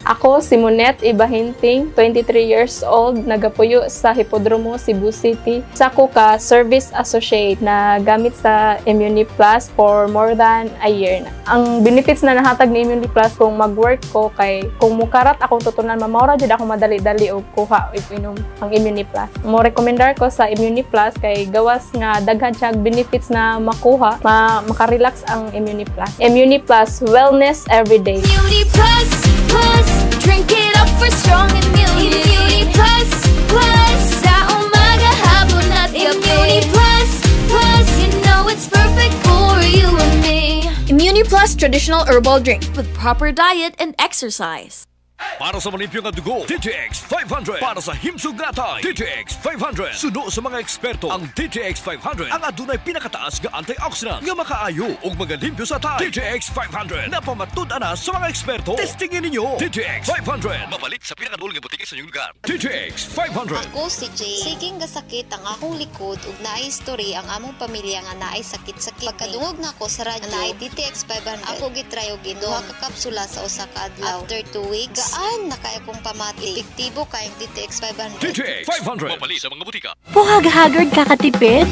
Ako si Monet Ibahinting, 23 years old, nagapuyo sa Hipodromo, Cebu City. Sa ko ka service associate na gamit sa Immuni Plus for more than a year na. Ang benefits na nahatag ni Immuni Plus kung mag-work ko kay kung mukarat akong tutunan, mamawra jud ako madali-dali og kuha og inom ang Immuni Plus. Mo rekomendar ko sa Immuni Plus kay gawas nga daghan siya benefits na makuha, makarelax ang Immuni Plus. Immuni Plus, wellness every day. Immunity Plus, Plus, drink it up for strong immunity. Immunity Plus, Plus, sa umaga, hapon at gabi. Immunity Plus, Plus, you know it's perfect for you and me. Immuni Plus traditional herbal drink with proper diet and exercise. Para sa malimpyo nga dugo, DTX 500. Para sa himsog nga atay, DTX 500. Suno sa mga eksperto, ang DTX 500 ang adunay pinakataas nga antioxidant nga makaayo ug magalimpyo sa atay. DTX 500. Napamatud-an na sa mga eksperto. Testingin ninyo. DTX 500. Mabalik sa pinakaduol nga butika sa inyong lugar. DTX 500. Ako si Jay. Siging gasakit ang akong likod ug naay history ang among pamilya nga naay sakit sa kidney. Pagkadungog nako sa radyo, naay DTX 500. Ako gitry og inom duha ka kapsula sa usa ka adlaw. After 2 weeks, gaan na kaya kong pamati. Epektibo kayong DTX 500. DTX 500. Mabalik sa mga butika. Buhag-hagard kakatipid?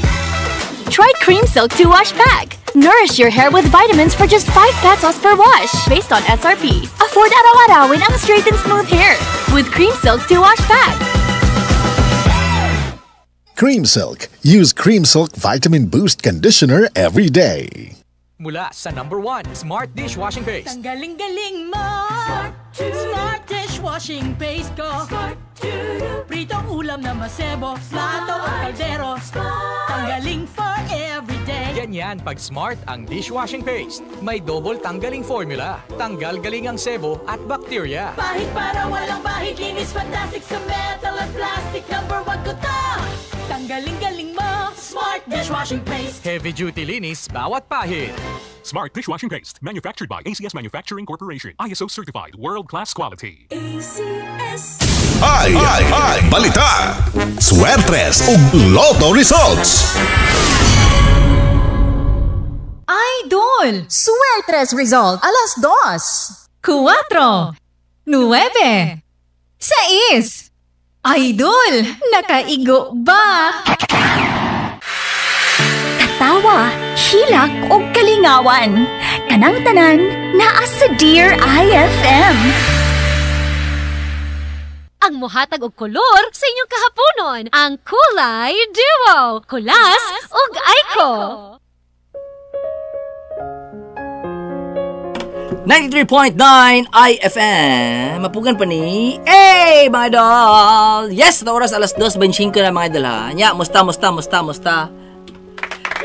Try Cream Silk 2 Wash Pack. Nourish your hair with vitamins for just 5 pesos per wash, based on SRP. Afford araw-arawin ang straight and smooth hair with Cream Silk 2 Wash Pack. Cream Silk. Use Cream Silk Vitamin Boost Conditioner every day. Mula sa number 1, Smart Dishwashing Paste. Tanggaling-galing mo! Smart dishwashing paste ko. Smart. Pritong ulam na masebo, plato o kaldero. Tanggaling for every day. Ganyan pag smart ang dishwashing paste. May double tanggaling formula. Tanggal galing ang sebo at bakterya. Pahit para walang bahid, linis fantastic sa metal at plastic. Number one ko to! Tanggaling-galing mo! Smart dishwashing paste. Heavy duty linis bawat pahid. Smart Dishwashing Paste, manufactured by ACS Manufacturing Corporation. ISO certified, world-class quality. ACS. Ay, Balita, Swertres ug Lotto Results. Idol! Suertres result alas 2, 4, 9, 6. Idol! Nakaigo ba? Katawa, hilak ug kalingawan. Kanang tanan naa sa Dear IFM. Ang muhatag og kolor sa inyong kahaponon, ang Kulay Duo, Kulas ug Aiko. 93.9 IFM. Mapugan pa ni. Hey, mga idol! Yes, na oras alas 2:25 na mga idol ha. Nya, musta, musta, musta, musta.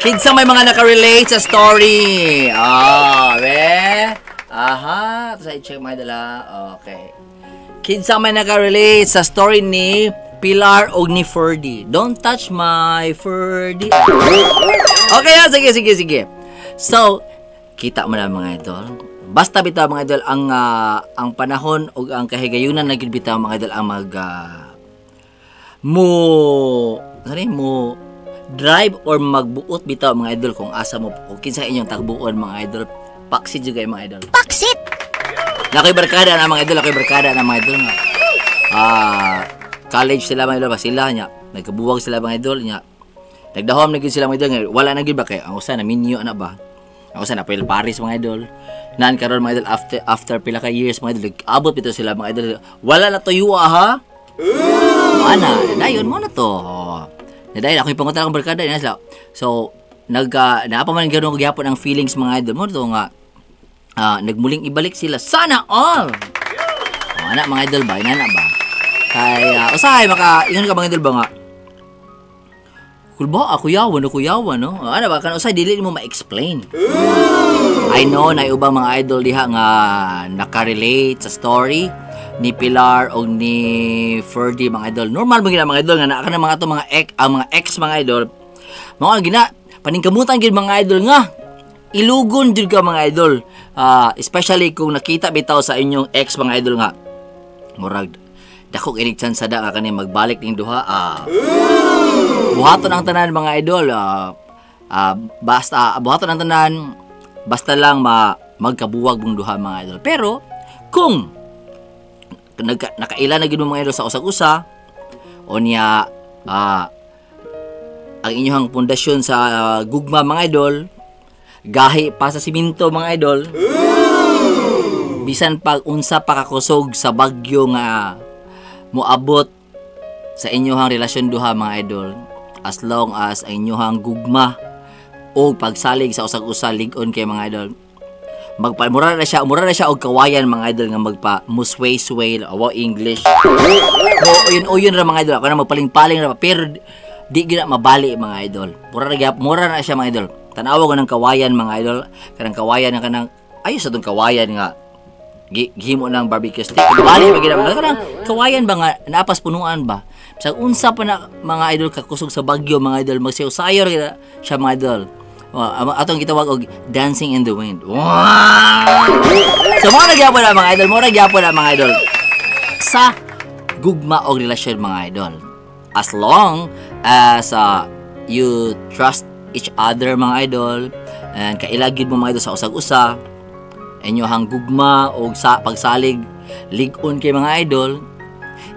Kinsa may mga nakarelate sa story. Ah, be. Aha, tapos i-check mga idol ha. Okay. Kinsa may nakarelate sa story ni Pilar og ni Ferdy. Don't touch my Ferdy. Okay, ah, sige, sige, sige. So, kita mo na mga idol. Basta bitaw mga idol ang panahon ug ang kahigayunan na gid bitaw mga idol ang mag mo sorry, mo drive or magbuot bitaw mga idol kung asa mo kung kinsa inyong tagbuon mga idol. Paksit jud kay mga idol. Paksit. Nakoy barkada na mga idol, ako'y barkada na mga idol nga. College sila mga idol ba sila nya. Nagkabuwag sila mga idol nya. Nagdahom na gid sila mga idol nga wala na gid ba kay ang usa na minyo ana ba. Ang usa na Pearl Paris mga idol. Naan karon mga idol after pila ka years mga idol abot bitaw sila mga idol. Wala na tuyo ha. Ana, dayon mo na to. Dahil ako ipangutan akong barkada na sila. So nagka naa pa man gyud gyapon ang feelings mga idol mo to nga nagmuling ibalik sila. Sana all. Oh, anak mga idol ba? Inana ba? Kaya usahay maka ingon ka mga idol ba nga? Kulba ako yawan, ako yawan, no? Ano ba kan usahay dili mo ma-explain. I know na ubang mga idol diha nga nakarelate sa story ni Pilar o ni Ferdy mga idol. Normal mo gina mga idol nga naa ka na mga ato mga ex, ang mga ex mga idol. Mga gina paningkamutan gid mga idol nga ilugon jud ka mga idol. Especially kung nakita bitaw sa inyong ex mga idol nga murag dako kinig chance da nga kani magbalik ning duha. Buhaton ang tanan mga idol. Basta buhaton ang tanan basta lang magkabuwag mong duha mga idol. Pero kung nakaila na gid mo mga idol sa usag-usa o niya ang inyong pundasyon sa gugma mga idol gahi pa sa siminto mga idol. Bisan pag unsa pa kakusog sa bagyo nga moabot sa inyong relasyon duha mga idol, as long as ang inyong gugma o pagsalig sa usag-usa lig-on kay mga idol, magpa mura na siya og kawayan mga idol nga magpa musway-sway o English. O uyon ra mga idol, ako na magpaling-paling ra pero di gina mabali mga idol. Mura na siya mga idol. Tanawa ko ng kawayan mga idol, kanang kawayan nga kanang ayo sa tong kawayan nga gihimo ng barbecue stick. Bali ba gina kanang kawayan ba nga naapas punuan ba? Sa unsa pa na mga idol kakusog sa bagyo mga idol, magsayo-sayo ra siya mga idol. Atong gitawag og dancing in the wind. Wow! So mo na gyapon na mga idol, mo na gyapon na mga idol sa gugma og relasyon mga idol. As long as you trust each other mga idol and kailagid mo mga idol sa usag-usa, inyohang gugma og sa pagsalig lig-on kay mga idol,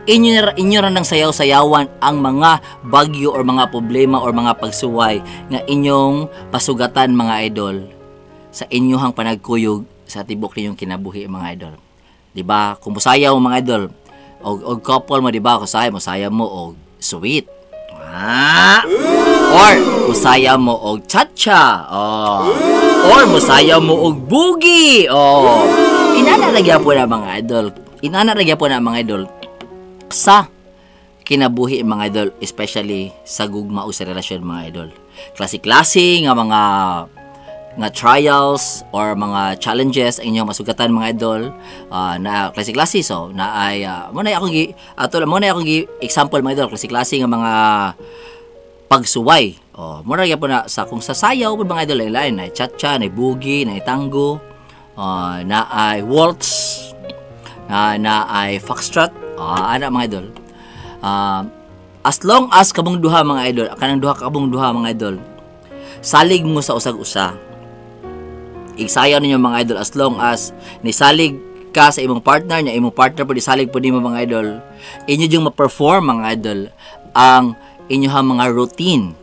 inyo ra nang sayaw-sayawan ang mga bagyo or mga problema or mga pagsuway nga inyong pasugatan mga idol sa inyohang panagkuyog sa tibok ninyong kinabuhi mga idol. Di ba? Kung musayaw mga idol og couple mo, di ba? Kung sayaw mo og sweet. Ah. Or musayaw mo og cha-cha. Oh. Or musayaw mo og boogie. Oh. Inana ra gyapon na mga idol. Inana ra gyapon na mga idol sa kinabuhi mga idol, especially sa gugma o sa relasyon mga idol. Klase-klase nga mga nga trials or mga challenges ang inyong masugatan mga idol, na klase-klase. So na ay mo na akong gi ato mo na akong gi example mga idol, klase-klase nga mga pagsuway. Oh, mo ra gyapon na sa kung sasayaw pud mga idol, lain na cha-cha, na boogie, na tango, na ay waltz, na ay foxtrot, ana mga idol. As long as kamong duha mga idol, kanang duha kamong duha mga idol, salig mo sa usag-usa. Igsayaw ninyo mga idol, as long as nisalig ka sa imong partner, nya imong partner pud isalig pud nimo mga idol, inyo jung ma-perform mga idol ang inyong mga routine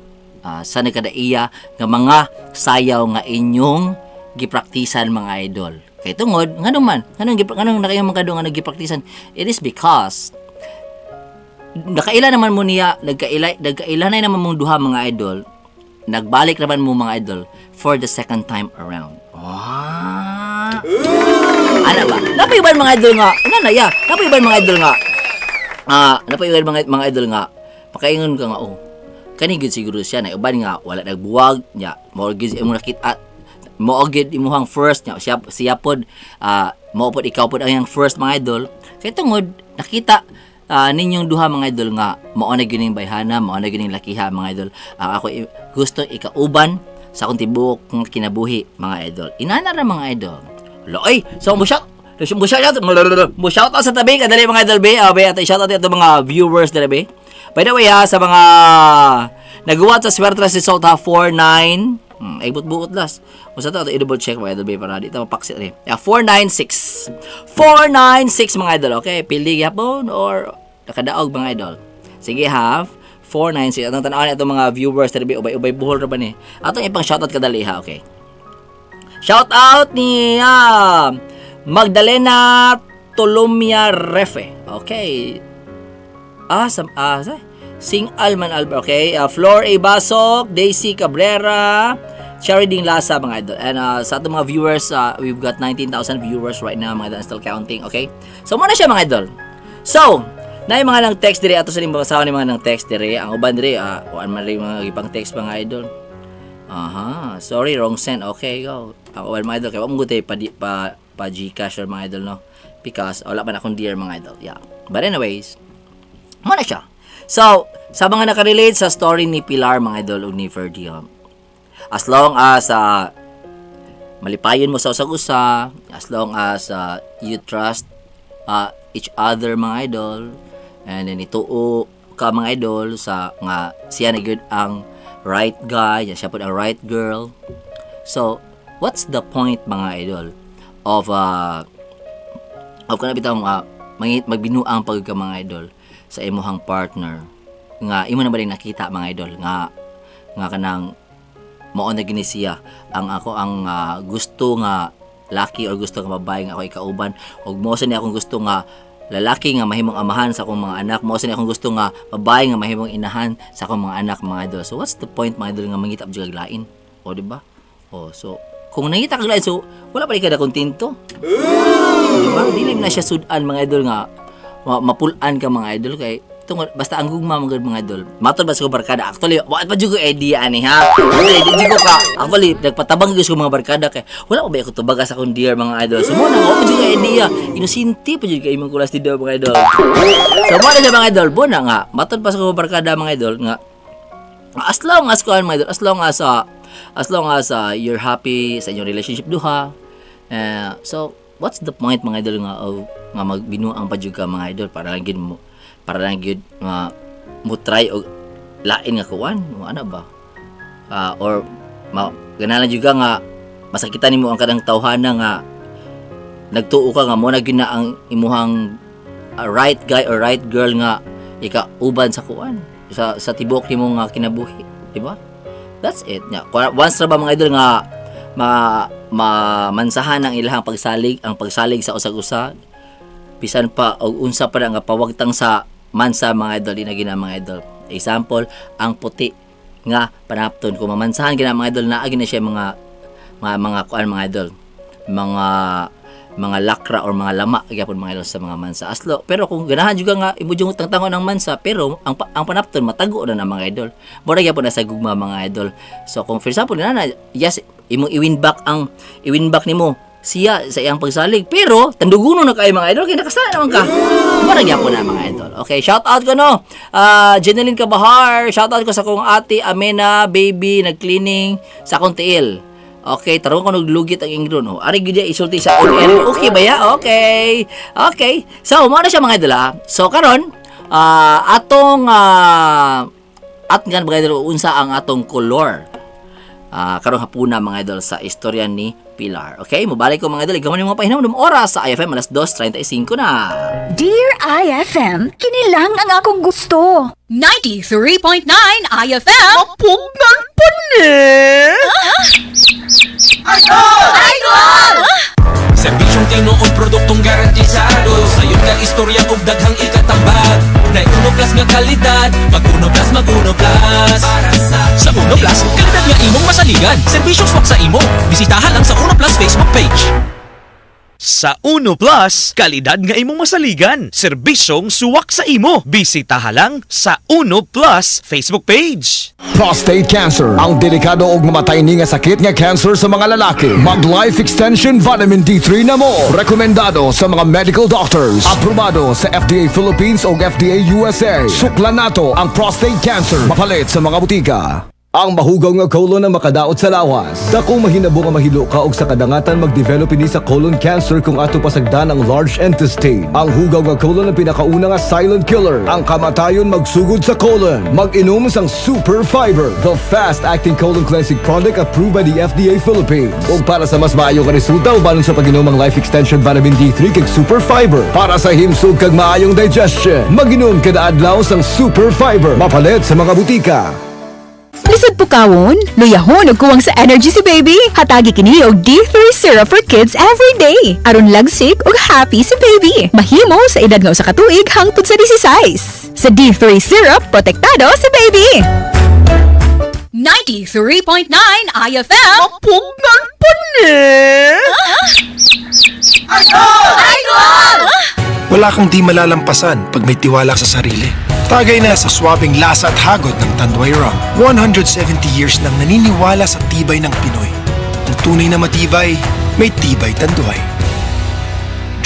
sa nagkadaiya nga mga sayaw nga inyong gipraktisan mga idol. Kay tungod nganong man, nganong nakayong mga kadungan nga gipraktisan, it is because nakaila naman mo niya, nagkaila na naman mong duha mga idol, nagbalik naman mo mga idol for the second time around. Ah. Ano ba? Napay uban mga idol nga. Ano na ya? Napay uban mga idol nga. Napay uban mga idol nga. Pakaingon ka nga, oh. Kani gyud siguro siya na uban nga wala nagbuwag nya. Mao gyud imong nakita, mao gyud imuhang first nya. Siya pod, mao pod ikaw pod ang iyang first mga idol. Kay tungod nakita ninyong duha mga idol nga mao na gyud ning bayhana, mao na gyud ning lakiha mga idol. Ako gusto ikauban sa akong tibuok nga kinabuhi mga idol. Inana ra mga idol. Loy, so mo shout out sa tabi kadali mga idol be. Be at shout out ato mga viewers dali be. By the way ha, sa mga nagawa sa Swertres result ha, 49 ay buot las. Usa to ato i-double check mga idol be para di ta mapaksit ni. Yeah, 496. 496 mga idol. Okay, pili gyapon or nakadaog mga idol. Sige ha, 496. Atong tan-awon atong mga viewers dali ubay-ubay buhol ra ba ni. Atong ipang shoutout kadali ha, okay. Shoutout ni Magdalena Tolomia Refe. Okay. Sing Alman Albert. Okay. Flor A. Basok, Daisy Cabrera, Cherry Ding Lasa mga idol. And sa atong mga viewers, we've got 19,000 viewers right now mga idol, still counting. Okay. So muna siya mga idol. So, na yung mga nang text dire ato sa ning basahan ni mga nang text dire. Ang uban dire kuan man rin mga gipang text mga idol. Aha, sorry wrong send. Okay, go. Ang uban mga idol kay wa mo gutay pa GCash or mga idol no, because wala pa na akong dear mga idol. Yeah. But anyways, muna siya. So, sa mga nakarelate sa story ni Pilar mga idol ug ni Ferdy, as long as malipayon mo sa usag-usa, as long as you trust each other mga idol, and then ituo ka mga idol sa nga siya na gyud ang right guy, siya pud ang right girl. So, what's the point mga idol of kana bitawng magbinuang pagka mga idol sa imuhang partner nga imo na ba rin nakita mga idol nga kanang mao na gini siya ang ako ang gusto nga laki or gusto nga babae nga ako ikauban, og mao sa niya akong gusto nga lalaki nga mahimong amahan sa akong mga anak, mao sa niya akong gusto nga babae nga mahimong inahan sa akong mga anak mga idol. So what's the point mga idol nga mangita jud kag lain? O di ba? O so kung nangita kag lain, so wala pa rin ka na kontento. Di ba? Dili na siya sudan mga idol nga mapulan ka mga idol kay tungod basta ang gugma mga idol. Matod ba sa barkada? Actually, wa pa jud ko idea ani ha. Actually, di jud ko ka. Actually, nagpatabang gyud ko mga barkada kay wala pa ba ako tubaga sa akong dear mga idol. So mo na wa pa jud ko idea. Inosente pa jud kay imong kulas dito mga idol. So mo na siya mga idol, bo na nga. Matod pa sa barkada mga idol nga as long as kuan mga idol, as long as you're happy sa inyong relationship duha. So what's the point mga idol nga nga magbinuang pa jud ka mga idol para lang gid mo, para lang gid mo try og lain nga kuan mo ana ba, or ganahan jud ka nga masakitan nimo ang kanang tawhana nga nagtuo ka nga mo na gyud na ang imuhang right guy or right girl nga ikauban sa kuan sa tibuok nimo nga kinabuhi, di ba? That's it nya. Once ra ba mga idol nga mamansahan ang ilahang pagsalig, ang pagsalig sa usag-usa, bisan pa og unsa pa nga pawagtang sa mansa mga idol, di na gina mga idol. Example, ang puti nga panapton. Kung mamansahan gina mga idol, naa gina siya mga mga mga kuan mga idol, mga lakra or mga lama gyapon mga idol sa mga mansa. Aslo, pero kung ganahan juga nga imo jung tangtangon ang mansa, pero ang panapton matago na na mga idol. Mura gyapon na sa gugma mga idol. So kung for example na yes, imong i-win back ang i-win back nimo siya sa iyang pagsalig, pero tanduguno na kayo mga idol kay nakasala naman ka. Mura gyapon na mga idol. Okay, shout out ko no. Jeneline Kabahar, shout out ko sa akong ate Amena baby nag-cleaning sa akong tiil. Okay, tarong ko naglugit ang ingron. Oh, ari gyud isulti sa OL. Okay ba ya? Okay. Okay. So, mo na siya mga idol ha. So karon, atong at ngan mga idol unsa ang atong color karong hapuna mga idol sa istorya ni Pilar. Okay, mobalik ko mga idol. Ikaw man yung mga pahinamdom oras sa IFM alas 2:35 na. Dear IFM, kini lang ang akong gusto. 93.9 IFM. Mapugnan pa ni. Idol! Idol! Serbisyong tinuod, produktong garantisado. Sayon ka istorya ug daghang ikatambag. Nay Uno Plus nga kalidad, mag Uno Plus, mag Uno Plus. Sa Uno Plus, kalidad nga imong masaligan. Serbisyong swak sa imo. Bisitahan lang sa Uno Plus Facebook page. Sa Uno Plus, kalidad nga imong masaligan. Serbisyong suwak sa imo. Bisitaha lang sa Uno Plus Facebook page. Prostate cancer, ang delikado og mamatay ni nga sakit nga cancer sa mga lalaki. Mag Life Extension Vitamin D3 na mo. Rekomendado sa mga medical doctors. Aprobado sa FDA Philippines o FDA USA. Suklan nato ang prostate cancer. Mapalit sa mga butika. Ang mahugaw nga colon na makadaot sa lawas. Dakong mahinabo nga mahilo ka og sa kadangatan magdevelop ini sa colon cancer kung ato pasagdan ang large intestine. Ang hugaw nga colon ang pinakauna nga silent killer. Ang kamatayon magsugod sa colon. Mag-inom sang Super Fiber, the fast-acting colon cleansing product approved by the FDA Philippines. Ug para sa mas maayo nga resulta, ubanon sa pag-inom ang Life Extension Vitamin D3 kag Super Fiber. Para sa himsog kag maayong digestion, mag-inom kada adlaw sang Super Fiber. Mapalit sa mga butika. Lisod pukawon, luyahon ug kuwang sa energy si baby. Hatagi kini og D3 syrup for kids every day. Aron lagsik ug happy si baby. Mahimo sa edad nga usa ka tuig hangtod sa 16. Sa D3 syrup, protektado si baby. 93.9 IFM. Mapugnan pa ni. Idol! Idol! Wala kang di malalampasan pag may tiwala sa sarili. Tagay na sa swabing lasa at hagod ng Tanduay Rum. 170 years nang naniniwala sa tibay ng Pinoy. Ang tunay na matibay, may tibay Tanduay.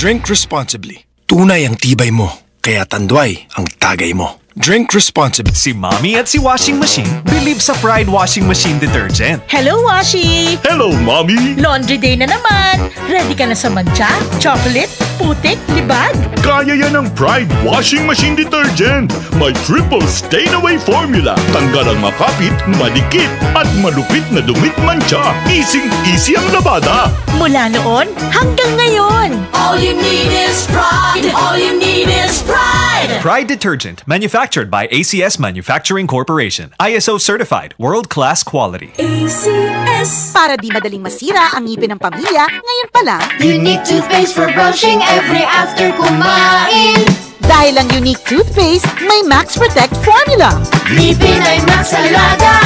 Drink responsibly. Tunay ang tibay mo, kaya Tanduay ang tagay mo. Drink responsibly. Si Mommy at si Washing Machine believe sa Pride Washing Machine Detergent. Hello, Washi! Hello, Mommy! Laundry day na naman! Ready ka na sa mantsa, chocolate, putik, libag? Kaya yan ang Pride Washing Machine Detergent. May triple stain-away formula. Tanggal ang makapit, madikit, at malupit na dumit mantsa. Easy-easy ang labada. Mula noon hanggang ngayon! All you need is pride! All you need is pride! Pride Detergent, manufactured by ACS Manufacturing Corporation. ISO certified, world-class quality. ACS. Para di madaling masira ang ngipin ng pamilya, ngayon pa lang, Unique toothpaste for brushing every after kumain. Dahil ang Unique toothpaste, may Max Protect formula. Ngipin ay Max Alaga,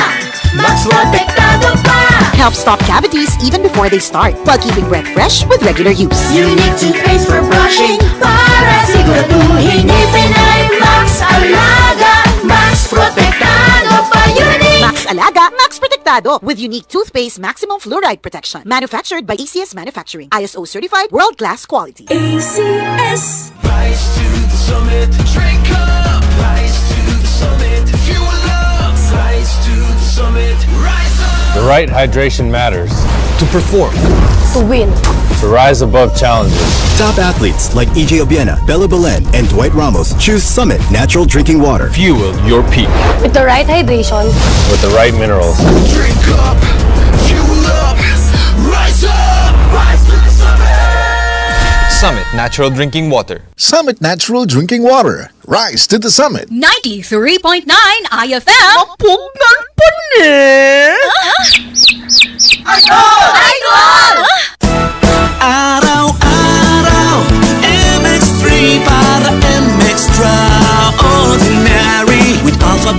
Max Protektado pa. Help stop cavities even before they start, while keeping breath fresh with regular use. Unique toothpaste for brushing para siguraduhin ngipin ay Max Alaga, Max Protektado pa. Unique! Max Alaga, Max Protektado with Unique Toothpaste Maximum Fluoride Protection. Manufactured by ACS Manufacturing. ISO certified, world-class quality. ACS. Rise to the summit, drink up. Rise to the summit, fuel up. Rise to the summit, rise up. The right hydration matters. To perform. To win. To rise above challenges. Top athletes like EJ Obiena, Bella Belen, and Dwight Ramos choose Summit Natural Drinking Water. Fuel your peak. With the right hydration. With the right minerals. Drink up, fuel up, rise up, rise to the summit. Summit Natural Drinking Water. Summit Natural Drinking Water. Rise to the summit. 93.9 IFM. Mapugnan pa ni. Idol! Idol! Araw-araw, MX3 para MX Extraordinary. With Alpha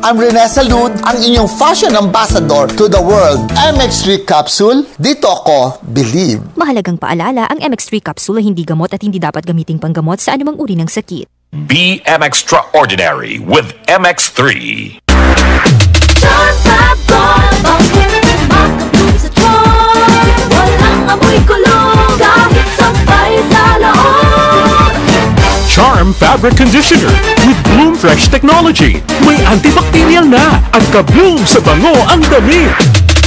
I'm Rene Salud, ang inyong fashion ambassador to the world. MX3 Capsule, dito ako, believe. Mahalagang paalala, ang MX3 capsule ay hindi gamot at hindi dapat gamiting panggamot sa anumang uri ng sakit. Be M Extraordinary with MX3. Charm Fabcon. Bangong kumakabloom sa charm. Walang amoy kulog kahit sampay sa loob. Charm Fabric Conditioner with Bloom Fresh Technology. May antibacterial na at ka-bloom sa bango ang damit.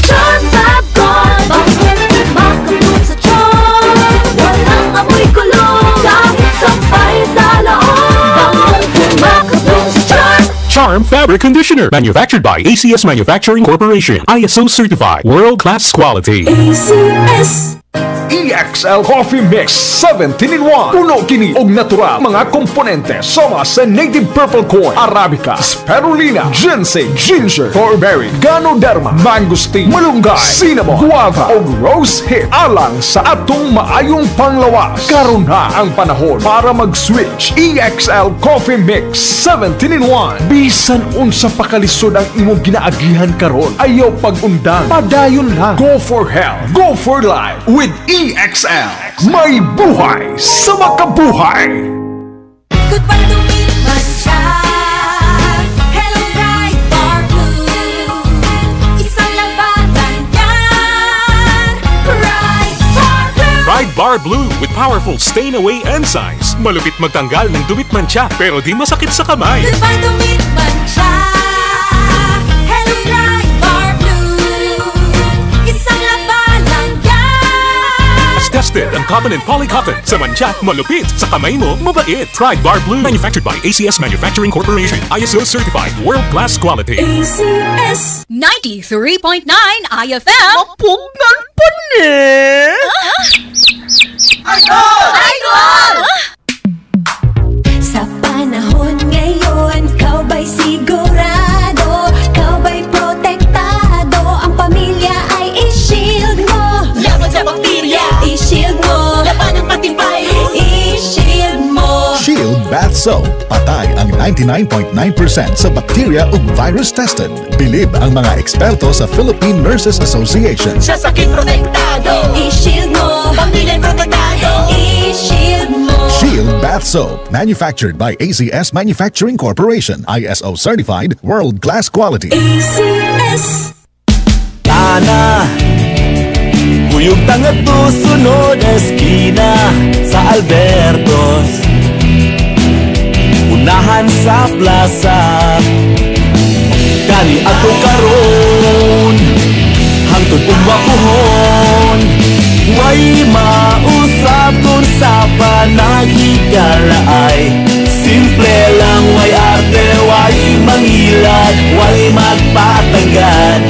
Charm Fabcon. Bangong kumakabloom sa charm. Walang amoy kulog kahit sampay sa loob. Bangong kumakabloom sa charm. Charm Fabric Conditioner. Manufactured by ACS Manufacturing Corporation. ISO certified. World-class quality. ACS. EXL Coffee Mix 17 in 1. Puno kini og natural mga komponente sama sa native purple corn, arabica, spirulina, ginseng, ginger, turmeric, ganoderma, mangosteen, malunggay, cinnamon, guava ug rose hip alang sa atong maayong panglawas. Karon na ang panahon para mag-switch. EXL Coffee Mix 17 in 1. Bisan unsa pa kalisod ang imong ginaagihan karon, ayaw pag-undang. Padayon lang. Go for health. Go for life with EXL. May buhay sa makabuhay. Goodbye dumi't mantsa. Hello Pride Bar Blue. Isang labanan yan. Pride Bar Blue. Pride Bar Blue with powerful stain-away enzymes. Malupit magtanggal ng dumi't mantsa pero di masakit sa kamay. Goodbye dumi't mantsa. Hello Pride Bar Blue. Isang labanan yan. As tested on cotton and polycotton. Sa mantsa, malupit. Sa kamay mo, mabait. Pride Bar Blue. Manufactured by ACS Manufacturing Corporation. ISO certified. World-class quality. ACS 93.9 IFM. Mapugnan pa ni. Idol! Sa panahon ngayon, ikaw ba'y sigurado? Ikaw ba'y protektado? Ang pamilya ay i-shield mo. Laban sa bakterya. I-shield mo. Laban ng pati virus. I-shield mo. Shield Bath Soap. Patay ang 99.9% sa bacteria ug virus tested. Bilib ang mga eksperto sa Philippine Nurses Association. Sa sakit protektado. I-shield mo. Pamilya'y protektado. I-shield mo. Shield Bath Soap. Manufactured by ACS Manufacturing Corporation. ISO certified, world-class quality. ACS. Tana. Kuyog tangad to sunod eskina sa Albertos. Unahan sa plaza. Kani ato karon hangtod ugma puhon. Way mausab kun sa panaghigalaay. Simple lang, way arte, way mangilat, way magpatanggad.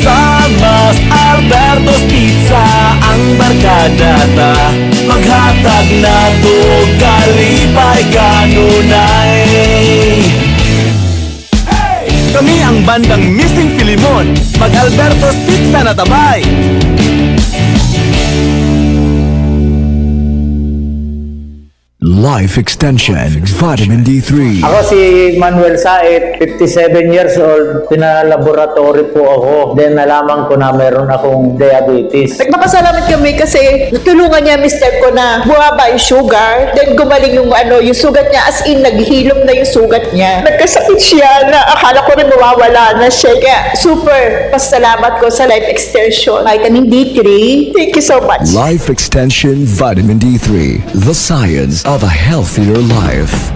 Sa Mas Alberto's Pizza ang barkada ta. Maghatag na to kalipay kanunay. Kami ang bandang Missing Filimon. Mag Alberto's Pizza na tabay. Life Extension Vitamin D3. Ako si Manuel Saet, 57 years old, pinalaboratory po ako. Then nalaman ko na meron akong diabetes. Nagpapasalamat kami kasi natulungan niya mister ko na bumaba yung sugar. Then gumaling yung ano, yung sugat niya, as in naghilom na yung sugat niya. Nagkasakit siya na akala ko rin mawawala na siya. Kaya super pasalamat ko sa Life Extension. Vitamin D3. Thank you so much. Life Extension Vitamin D3. The science of a healthier life.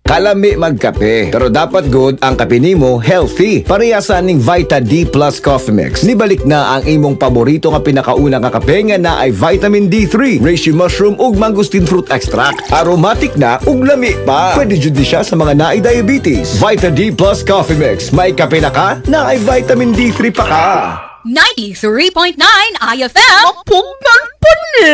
Kalami magkape, pero dapat good ang kape nimo healthy. Pareha sa ning Vita D Plus Coffee Mix. Nibalik na ang imong paborito nga pinakauna nga kape nga na ay Vitamin D3, reishi mushroom ug mangosteen fruit extract. Aromatic na ug lami pa. Pwede jud ni siya sa mga naay diabetes. Vita D Plus Coffee Mix. May kape na ka, na ay Vitamin D3 pa ka. 93.9 IFM. Mapugnan pa ni.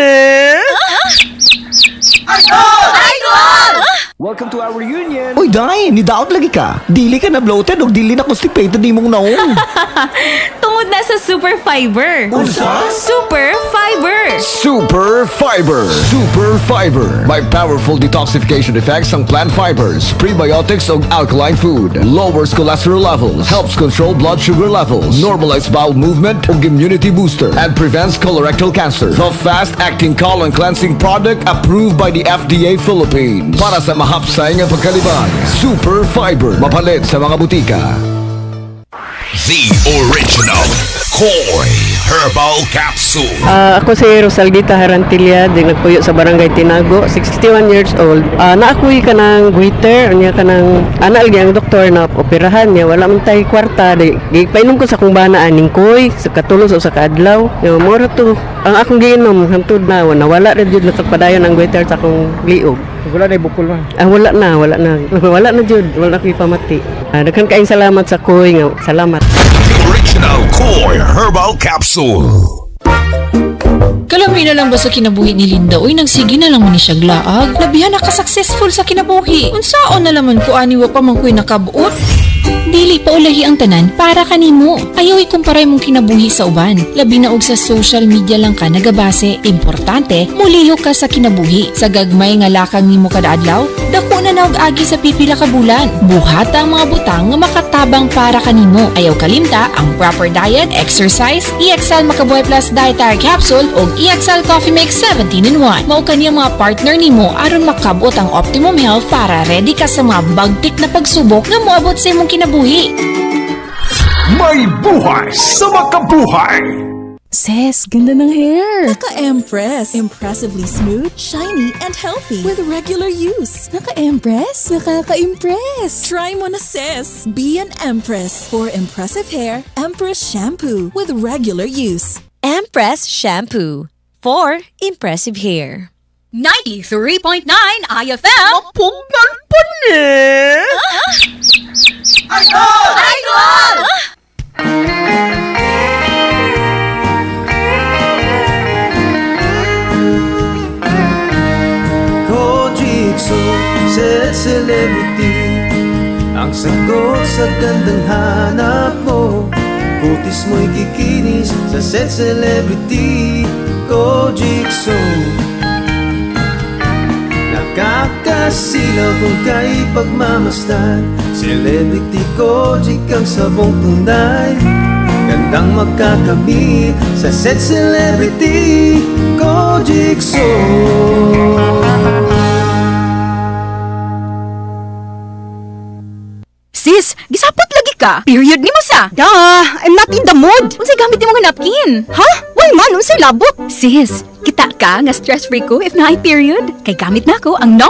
Idol! Welcome to our reunion. Uy, day, ni daot lagi ka. Dili ka na bloated o dili na constipated nimong naong. Tungod Tungod na sa Super Fiber. Unsa? Super Fiber. Super Fiber. Super Fiber. May powerful detoxification effects ang plant fibers, prebiotics ug alkaline food. Lowers cholesterol levels, helps control blood sugar levels, normalize bowel movement ug immunity booster, and prevents colorectal cancer. The fast-acting colon cleansing product approved by the FDA Philippines. Para sa mahapsay nga pagkalibang, Super Fiber. Mapalit sa mga butika. The original Koi Herbal Capsule. Ako si Rosalgita Harantilla, di nagpuyo sa Barangay Tinago, 61 years old. Naakoy ka ng goiter, niya ka ng ana lagi ang doktor na operahan niya, wala man tay kwarta, di gipainom ko sa akong bana aning koy, sa katulong sa usa ka adlaw. Yo moro to. Ang akong giinom hangtod na nawala ra jud nakapadayon ang goiter sa akong liog. Wala na bukol man. Wala na, wala na. Wala na jud, wala na ko'y pamati. Daghan kaayong salamat sa koy nga salamat. The original Koi Herbal Capsule. Kalami na lang ba sa kinabuhi ni Linda? Uy, nagsige na lang man ni siya glaag. Labihan naka-successful sa kinabuhi. Unsaon na laman ko ani wa pa man ko'y nakabuot. Dili pa ulahi ang tanan para kanimo. Ayaw ikumpara imong kinabuhi sa uban. Labi na og sa social media lang ka nagabase. Importante, mulihok ka sa kinabuhi. Sa gagmay nga lakang nimo kada adlaw, dako na naog agi sa pipila ka bulan. Buhata ang mga butang nga makatabang para kanimo. Ayaw kalimta ang proper diet, exercise, EXL Makabuhay Plus Dietary Capsule ug EXL Coffee Mix 17-in-1. Mao kani ang mga partner nimo aron makabot ang optimum health para ready ka sa mga bagtik na pagsubok nga moabot sa imong kinabuhi. May buhay sa makabuhay. Sis, ganda ng hair. Naka-Empress. Impressively smooth, shiny, and healthy with regular use. Naka-Empress? Nakaka-impress. Try mo na, sis. Be an Empress. For impressive hair, Empress Shampoo with regular use. Empress Shampoo for impressive hair. 93.9 IFM. Mapugnan pa ni. Idol! Idol! Kojitsu, set celebrity. Ang sagot sa gandang hanap mo. Kutis mo'y kikinis sa set celebrity. Kojitsu. Nakakasilaw kung kay pagmamasdan. Celebrity Kojic ang sabong tunay. Gandang magkakamit sa set celebrity Kojic Soap. Sis, gisapot lagi ka. Period ni mo sa. Duh, I'm not in the mood. Unsay gamit nimo nga napkin? Ha? Why man, unsay labot? Sis, kita ka nga stress-free ko if naay period. Kay gamit nako ang #1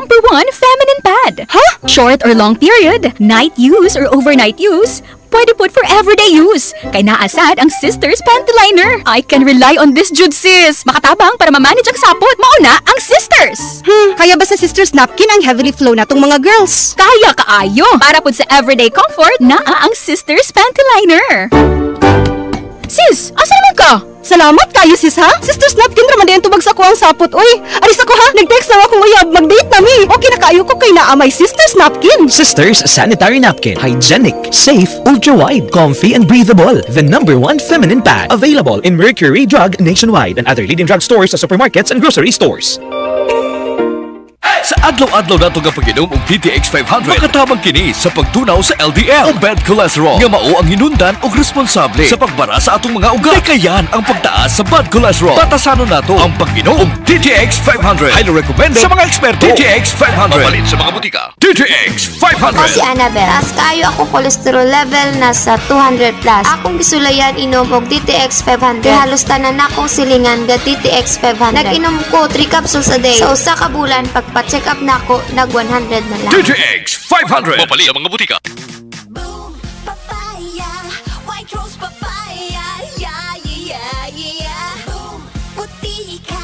feminine pad. Ha? Short or long period, night use or overnight use, pwede put for everyday use. Kay naasad ang Sisters Panty Liner. I can rely on this jud, sis. Makatabang para ma-manage ang sapot. Mauna ang Sisters. Kaya ba sa Sisters napkin ang heavily flow natong mga girls? Kaya kaayo. Para pud sa everyday comfort, naa ang Sisters Panty Liner. Sis, asa naman ka? Salamat kayo, sis, ha? Sisters napkin raman din tubag sa kuang sapot, uy. Aris ako, ha? Nag-text na akong uyab. Mag-date na mi. Okay na kayo ko kay naa may Sisters napkin. Sisters Sanitary Napkin. Hygienic, safe, ultra-wide, comfy, and breathable. The #1 feminine pad. Available in Mercury Drug nationwide and other leading drug stores, supermarkets, and grocery stores. Sa adlaw-adlaw nato nga pag-inom og DTX 500, makatabang kini sa pagtunaw sa LDL o bad cholesterol nga mao ang hinundan og responsable sa pagbara sa atong mga ugat. Dikayan ang pagtaas sa bad cholesterol. Batasanon nato ang pag-inom og DTX 500. Highly recommended sa mga eksperto. DTX 500. Mapalit sa mga butika. DTX 500. Ako si Annabel. Taas kaayo akong cholesterol level nasa 200 plus. Akong gisulayan inom og DTX 500. Kay halos tanan akong silingan ga DTX 500. Nag-inom ko 3 capsules a day. Sa usa ka bulan pagpa-check up nako nag 100 na lang. DTX 500. Mapalit sa mga butika. Boom, papaya, white rose papaya, yeah, yeah, yeah. Boom, puti ka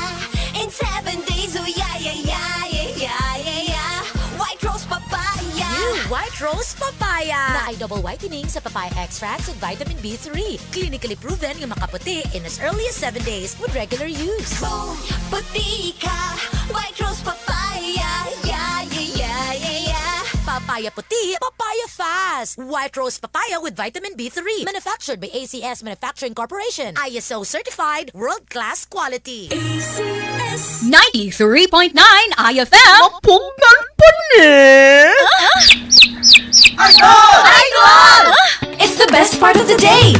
in 7 days, oh yeah, yeah, yeah, yeah, yeah, yeah. White rose papaya. New White Rose Papaya. Na ay double whitening sa papaya extracts with vitamin B3. Clinically proven nga makaputi in as early as 7 days with regular use. Boom, puti ka, white rose papaya, yeah, yeah, yeah, yeah, yeah. Papaya puti, papaya fast. White Rose Papaya with vitamin B3. Manufactured by ACS Manufacturing Corporation. ISO certified, world-class quality. 93.9 IFM. Mapugnan pa ni. Idol! Idol! It's the best part of the day.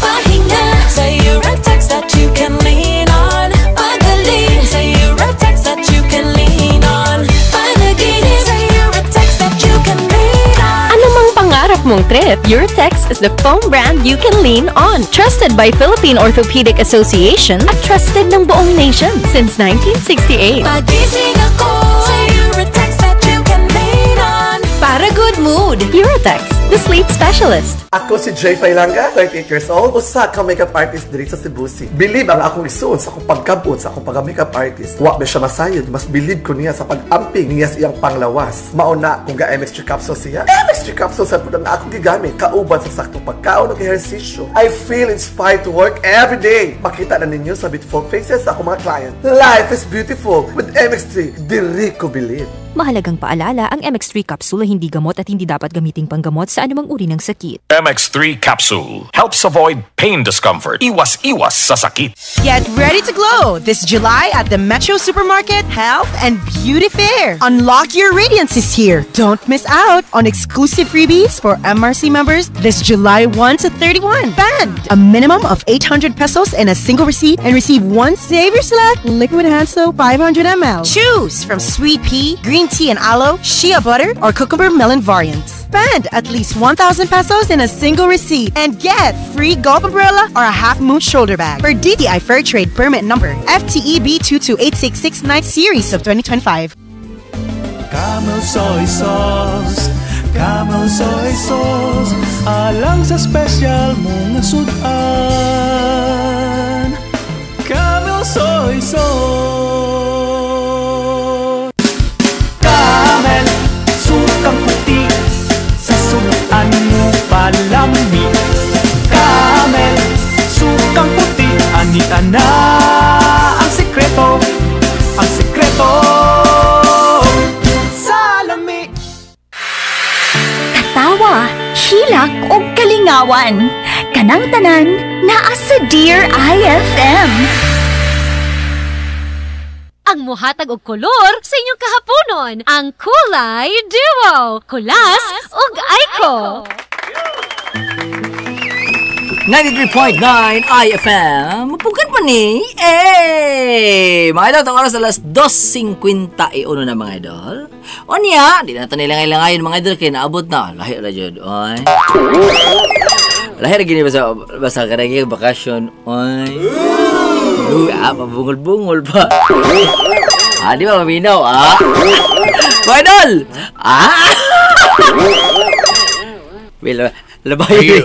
Pahinga sa Uratex that you can lean on. Pagaling sa Uratex that you can lean on. Panaginip sa Uratex that you can lean on. Ano mang pangarap mong trip, Uratex is the foam brand you can lean on. Trusted by Philippine Orthopedic Association at trusted ng buong nation since 1968. Pagising ako sa Uratex that you can lean on. Para good mood, Uratex, the sleep specialist. Ako si Jay Failanga, 38 years old, usa ka makeup artist diri sa Cebu City. Bilib ang akong isuon sa akong pagkabot sa akong pag-makeup artist. Wa ba siya masayod, mas bilib ko niya sa pag-amping niya sa iyang panglawas. Mauna kung ga MX3 capsule siya, MX3 capsule sa pud ang akong gigamit kauban sa saktong pagkaon ug ehersisyo. I feel inspired to work every day. Makita na ninyo sa beautiful faces sa akong mga client. Life is beautiful with MX3. Diri ko bilib. Mahalagang paalala, ang MX3 capsule ay hindi gamot at hindi dapat gamiting panggamot sa anumang uri ng sakit. MX3 Capsule helps avoid pain discomfort. Iwas-iwas sa sakit. Get ready to glow this July at the Metro Supermarket Health and Beauty Fair. Unlock your radiance this year. Don't miss out on exclusive freebies for MRC members this July 1 to 31. Spend a minimum of 800 pesos in a single receipt and receive one Savior Select liquid hand soap 500 ml. Choose from sweet pea, green tea and aloe, shea butter, or cucumber melon variants. Spend at least 1,000 pesos in a single receipt and get free golf umbrella or a half moon shoulder bag. For DTI Fair Trade Permit Number FTEB 228669 Series of 2025. Camel soy sauce, Camel soy sauce, alang sa special mong sudan. Camel soy sauce. Camel, sukang puti, sa sudan mo palami. Camel, sukang puti, ani-ana ang sikreto sa lami. Katawa, hilak o kalingawan. Kanang tanan naa sa Dear IFM. Ang muhatag og kolor sa inyong kahaponon, ang Kulay Duo, Kulas ug Aiko. 93.9 IFM. Mapugan pa ni. Eh! Mga idol, ang oras alas 2:51 na, mga idol. O niya, di na ito nilangay-langayon, mga idol, kaya naabot na. Lahi ra jud, oy. Lahi ra gini basta basta kanang bakasyon, oy. Uy, mabungol-bungol pa. Di ba maminaw, ah? Mga idol! Ah! Wait, labay.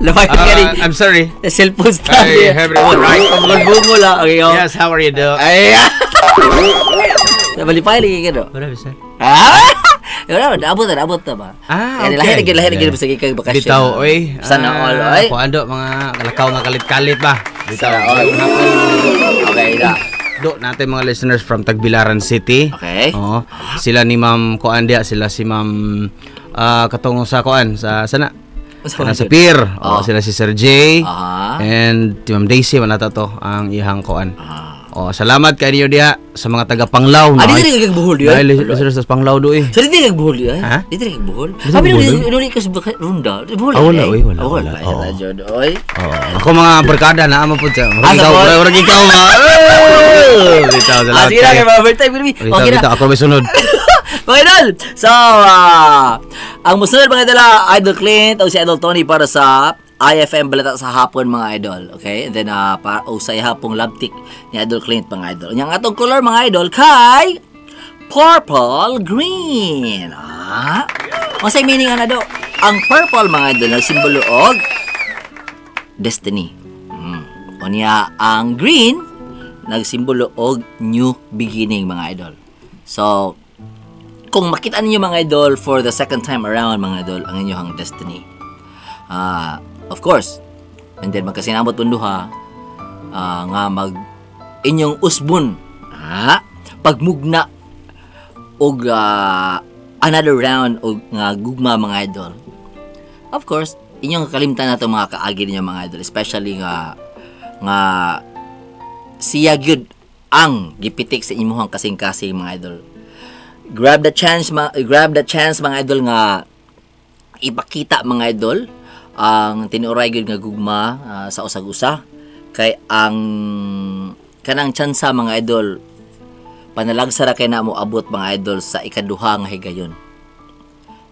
Labay ka rin. I'm sorry. Cellphone stand. I have it right. Bungol-bungol, ah. Okay, oh. Yes, how are you doing? Ay, ah! Nabalipay lagi ka, no? Wala, sir. Ah! Wala, naabot na, naabot na ba? Ah, okay. Okay. Lahi lahi lagi sa kay bakasyon. Bitaw, oy. Sana all, oy. Kuan do, mga kalakaw nga kalit-kalit ba? Bitaw. Sana all. Okay na. Do natin mga listeners from Tagbilaran City. Okay. Oo. Sila ni Ma'am Kuan dia, sila si Ma'am katong sa kuan sa sana. Sa Sa kuan? pier. Oh. Oo, sila si Sir Jay. Aha. And si Ma'am Daisy wala ta to ang ihang kuan. Oh, salamat kay ninyo diha sa mga taga Panglao. Ah, di diri kag Bohol yun? Dahil listeners sa Panglao do eh. So, di diri kag Bohol yun? Ha? Di diri kag Bohol? Di diri Sabi kag nung Bohol? nung ka sa runda. Bohol. Ah, wala, eh. oy, wala, Ah, wala. wala. Oo. Jud, oy. Oo. Ako mga barkada na ama po siya. Ah, Murag ikaw, sa murag murag ikaw ma. Eh, Bitaw, Ah, salamat. sige na, kay mga birthday. Bitaw, Okay na. bitaw, ako may sunod. Mga idol, so, ang musunod, mga idol, Idol Clint o si Idol Tony para sa IFM Balita sa Hapon, mga idol. Okay? And then, para, o sa ihapong labtik ni Idol Clint, mga idol. Ang atong color, mga idol, kay purple green. Ah? Masay meaning ana do? Ang purple, mga idol, nagsimbolo og destiny. Unya, ang green, nagsimbolo og new beginning, mga idol. So, kung makita ninyo, mga idol, for the second time around, mga idol, ang inyong destiny. Of course, and then magkasinabot pun duha, nga mag inyong usbon, pagmugna og another round og nga gugma, mga idol. Of course, inyong kalimtan na to mga kaagi ninyo, mga idol, especially nga nga siya gyud ang gipitik sa imuhang kasing-kasing, mga idol. Grab the chance, grab the chance, mga idol, nga ipakita, mga idol, ang tinuoray gyud nga gugma sa usag-usa, kay ang kanang tsansa, mga idol, panalagsa ra kay na mo abot, mga idol, sa ikaduha nga higayon.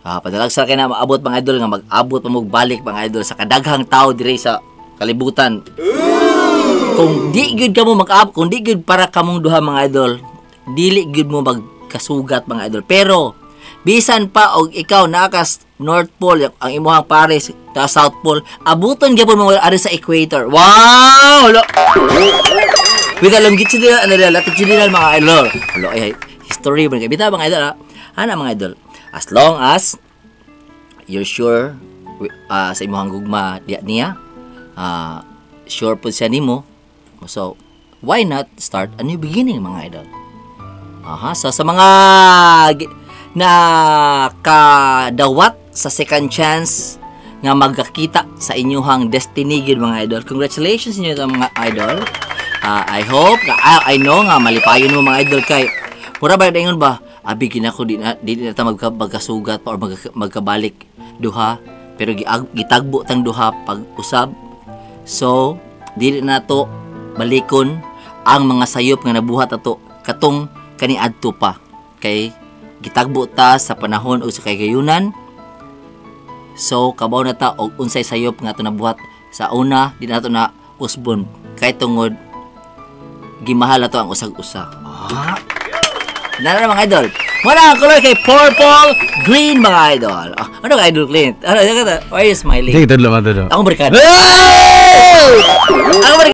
Panalagsa ra kay na moabot, mga idol, nga mag-abot pa mo balik, mga idol, sa kadaghang tao diri sa kalibutan. Kung di gyud kamo mag-abot, kung di gyud para kamong duha, mga idol, dili gyud mo magkasugat, mga idol. Pero bisan pa og ikaw naa ka North Pole, ang imuhang pares ta South Pole, abuton gyapon mo ari sa equator. Wow! Lo. With a longitudinal ano latitudinal, mga idol. Lo, ay history man kay bitaw, mga idol. Ana, mga idol. As long as you're sure sa imuhang gugma diya niya, sure po siya nimo. So, why not start a new beginning, mga idol? Aha, so sa mga na kadawat sa second chance nga magkakita sa inyuhang destiny gyud, mga idol. Congratulations inyo mga idol. I hope, I know nga malipayon mo, mga idol, kay mura ba ingon ba, abi gina ko di na ta magkasugat pa or magkabalik duha, pero gitagbo tang duha pag usab. So dili na to balikon ang mga sayop nga nabuhat ato katong kaniadto pa, kay gitagbo ta sa panahon o sa kagayunan. So kabaw na ta og unsay sayop nga ato nabuhat sa una, di nato na usbon kay tungod gimahal ato ang usag-usa. Nara, mga idol. Wala ang color kay purple, green, mga idol. Oh, ano ka, Idol Clint? Ano, why are you smiling? Sige, tudlo, tudlo. Ako barkada. Ako barkada.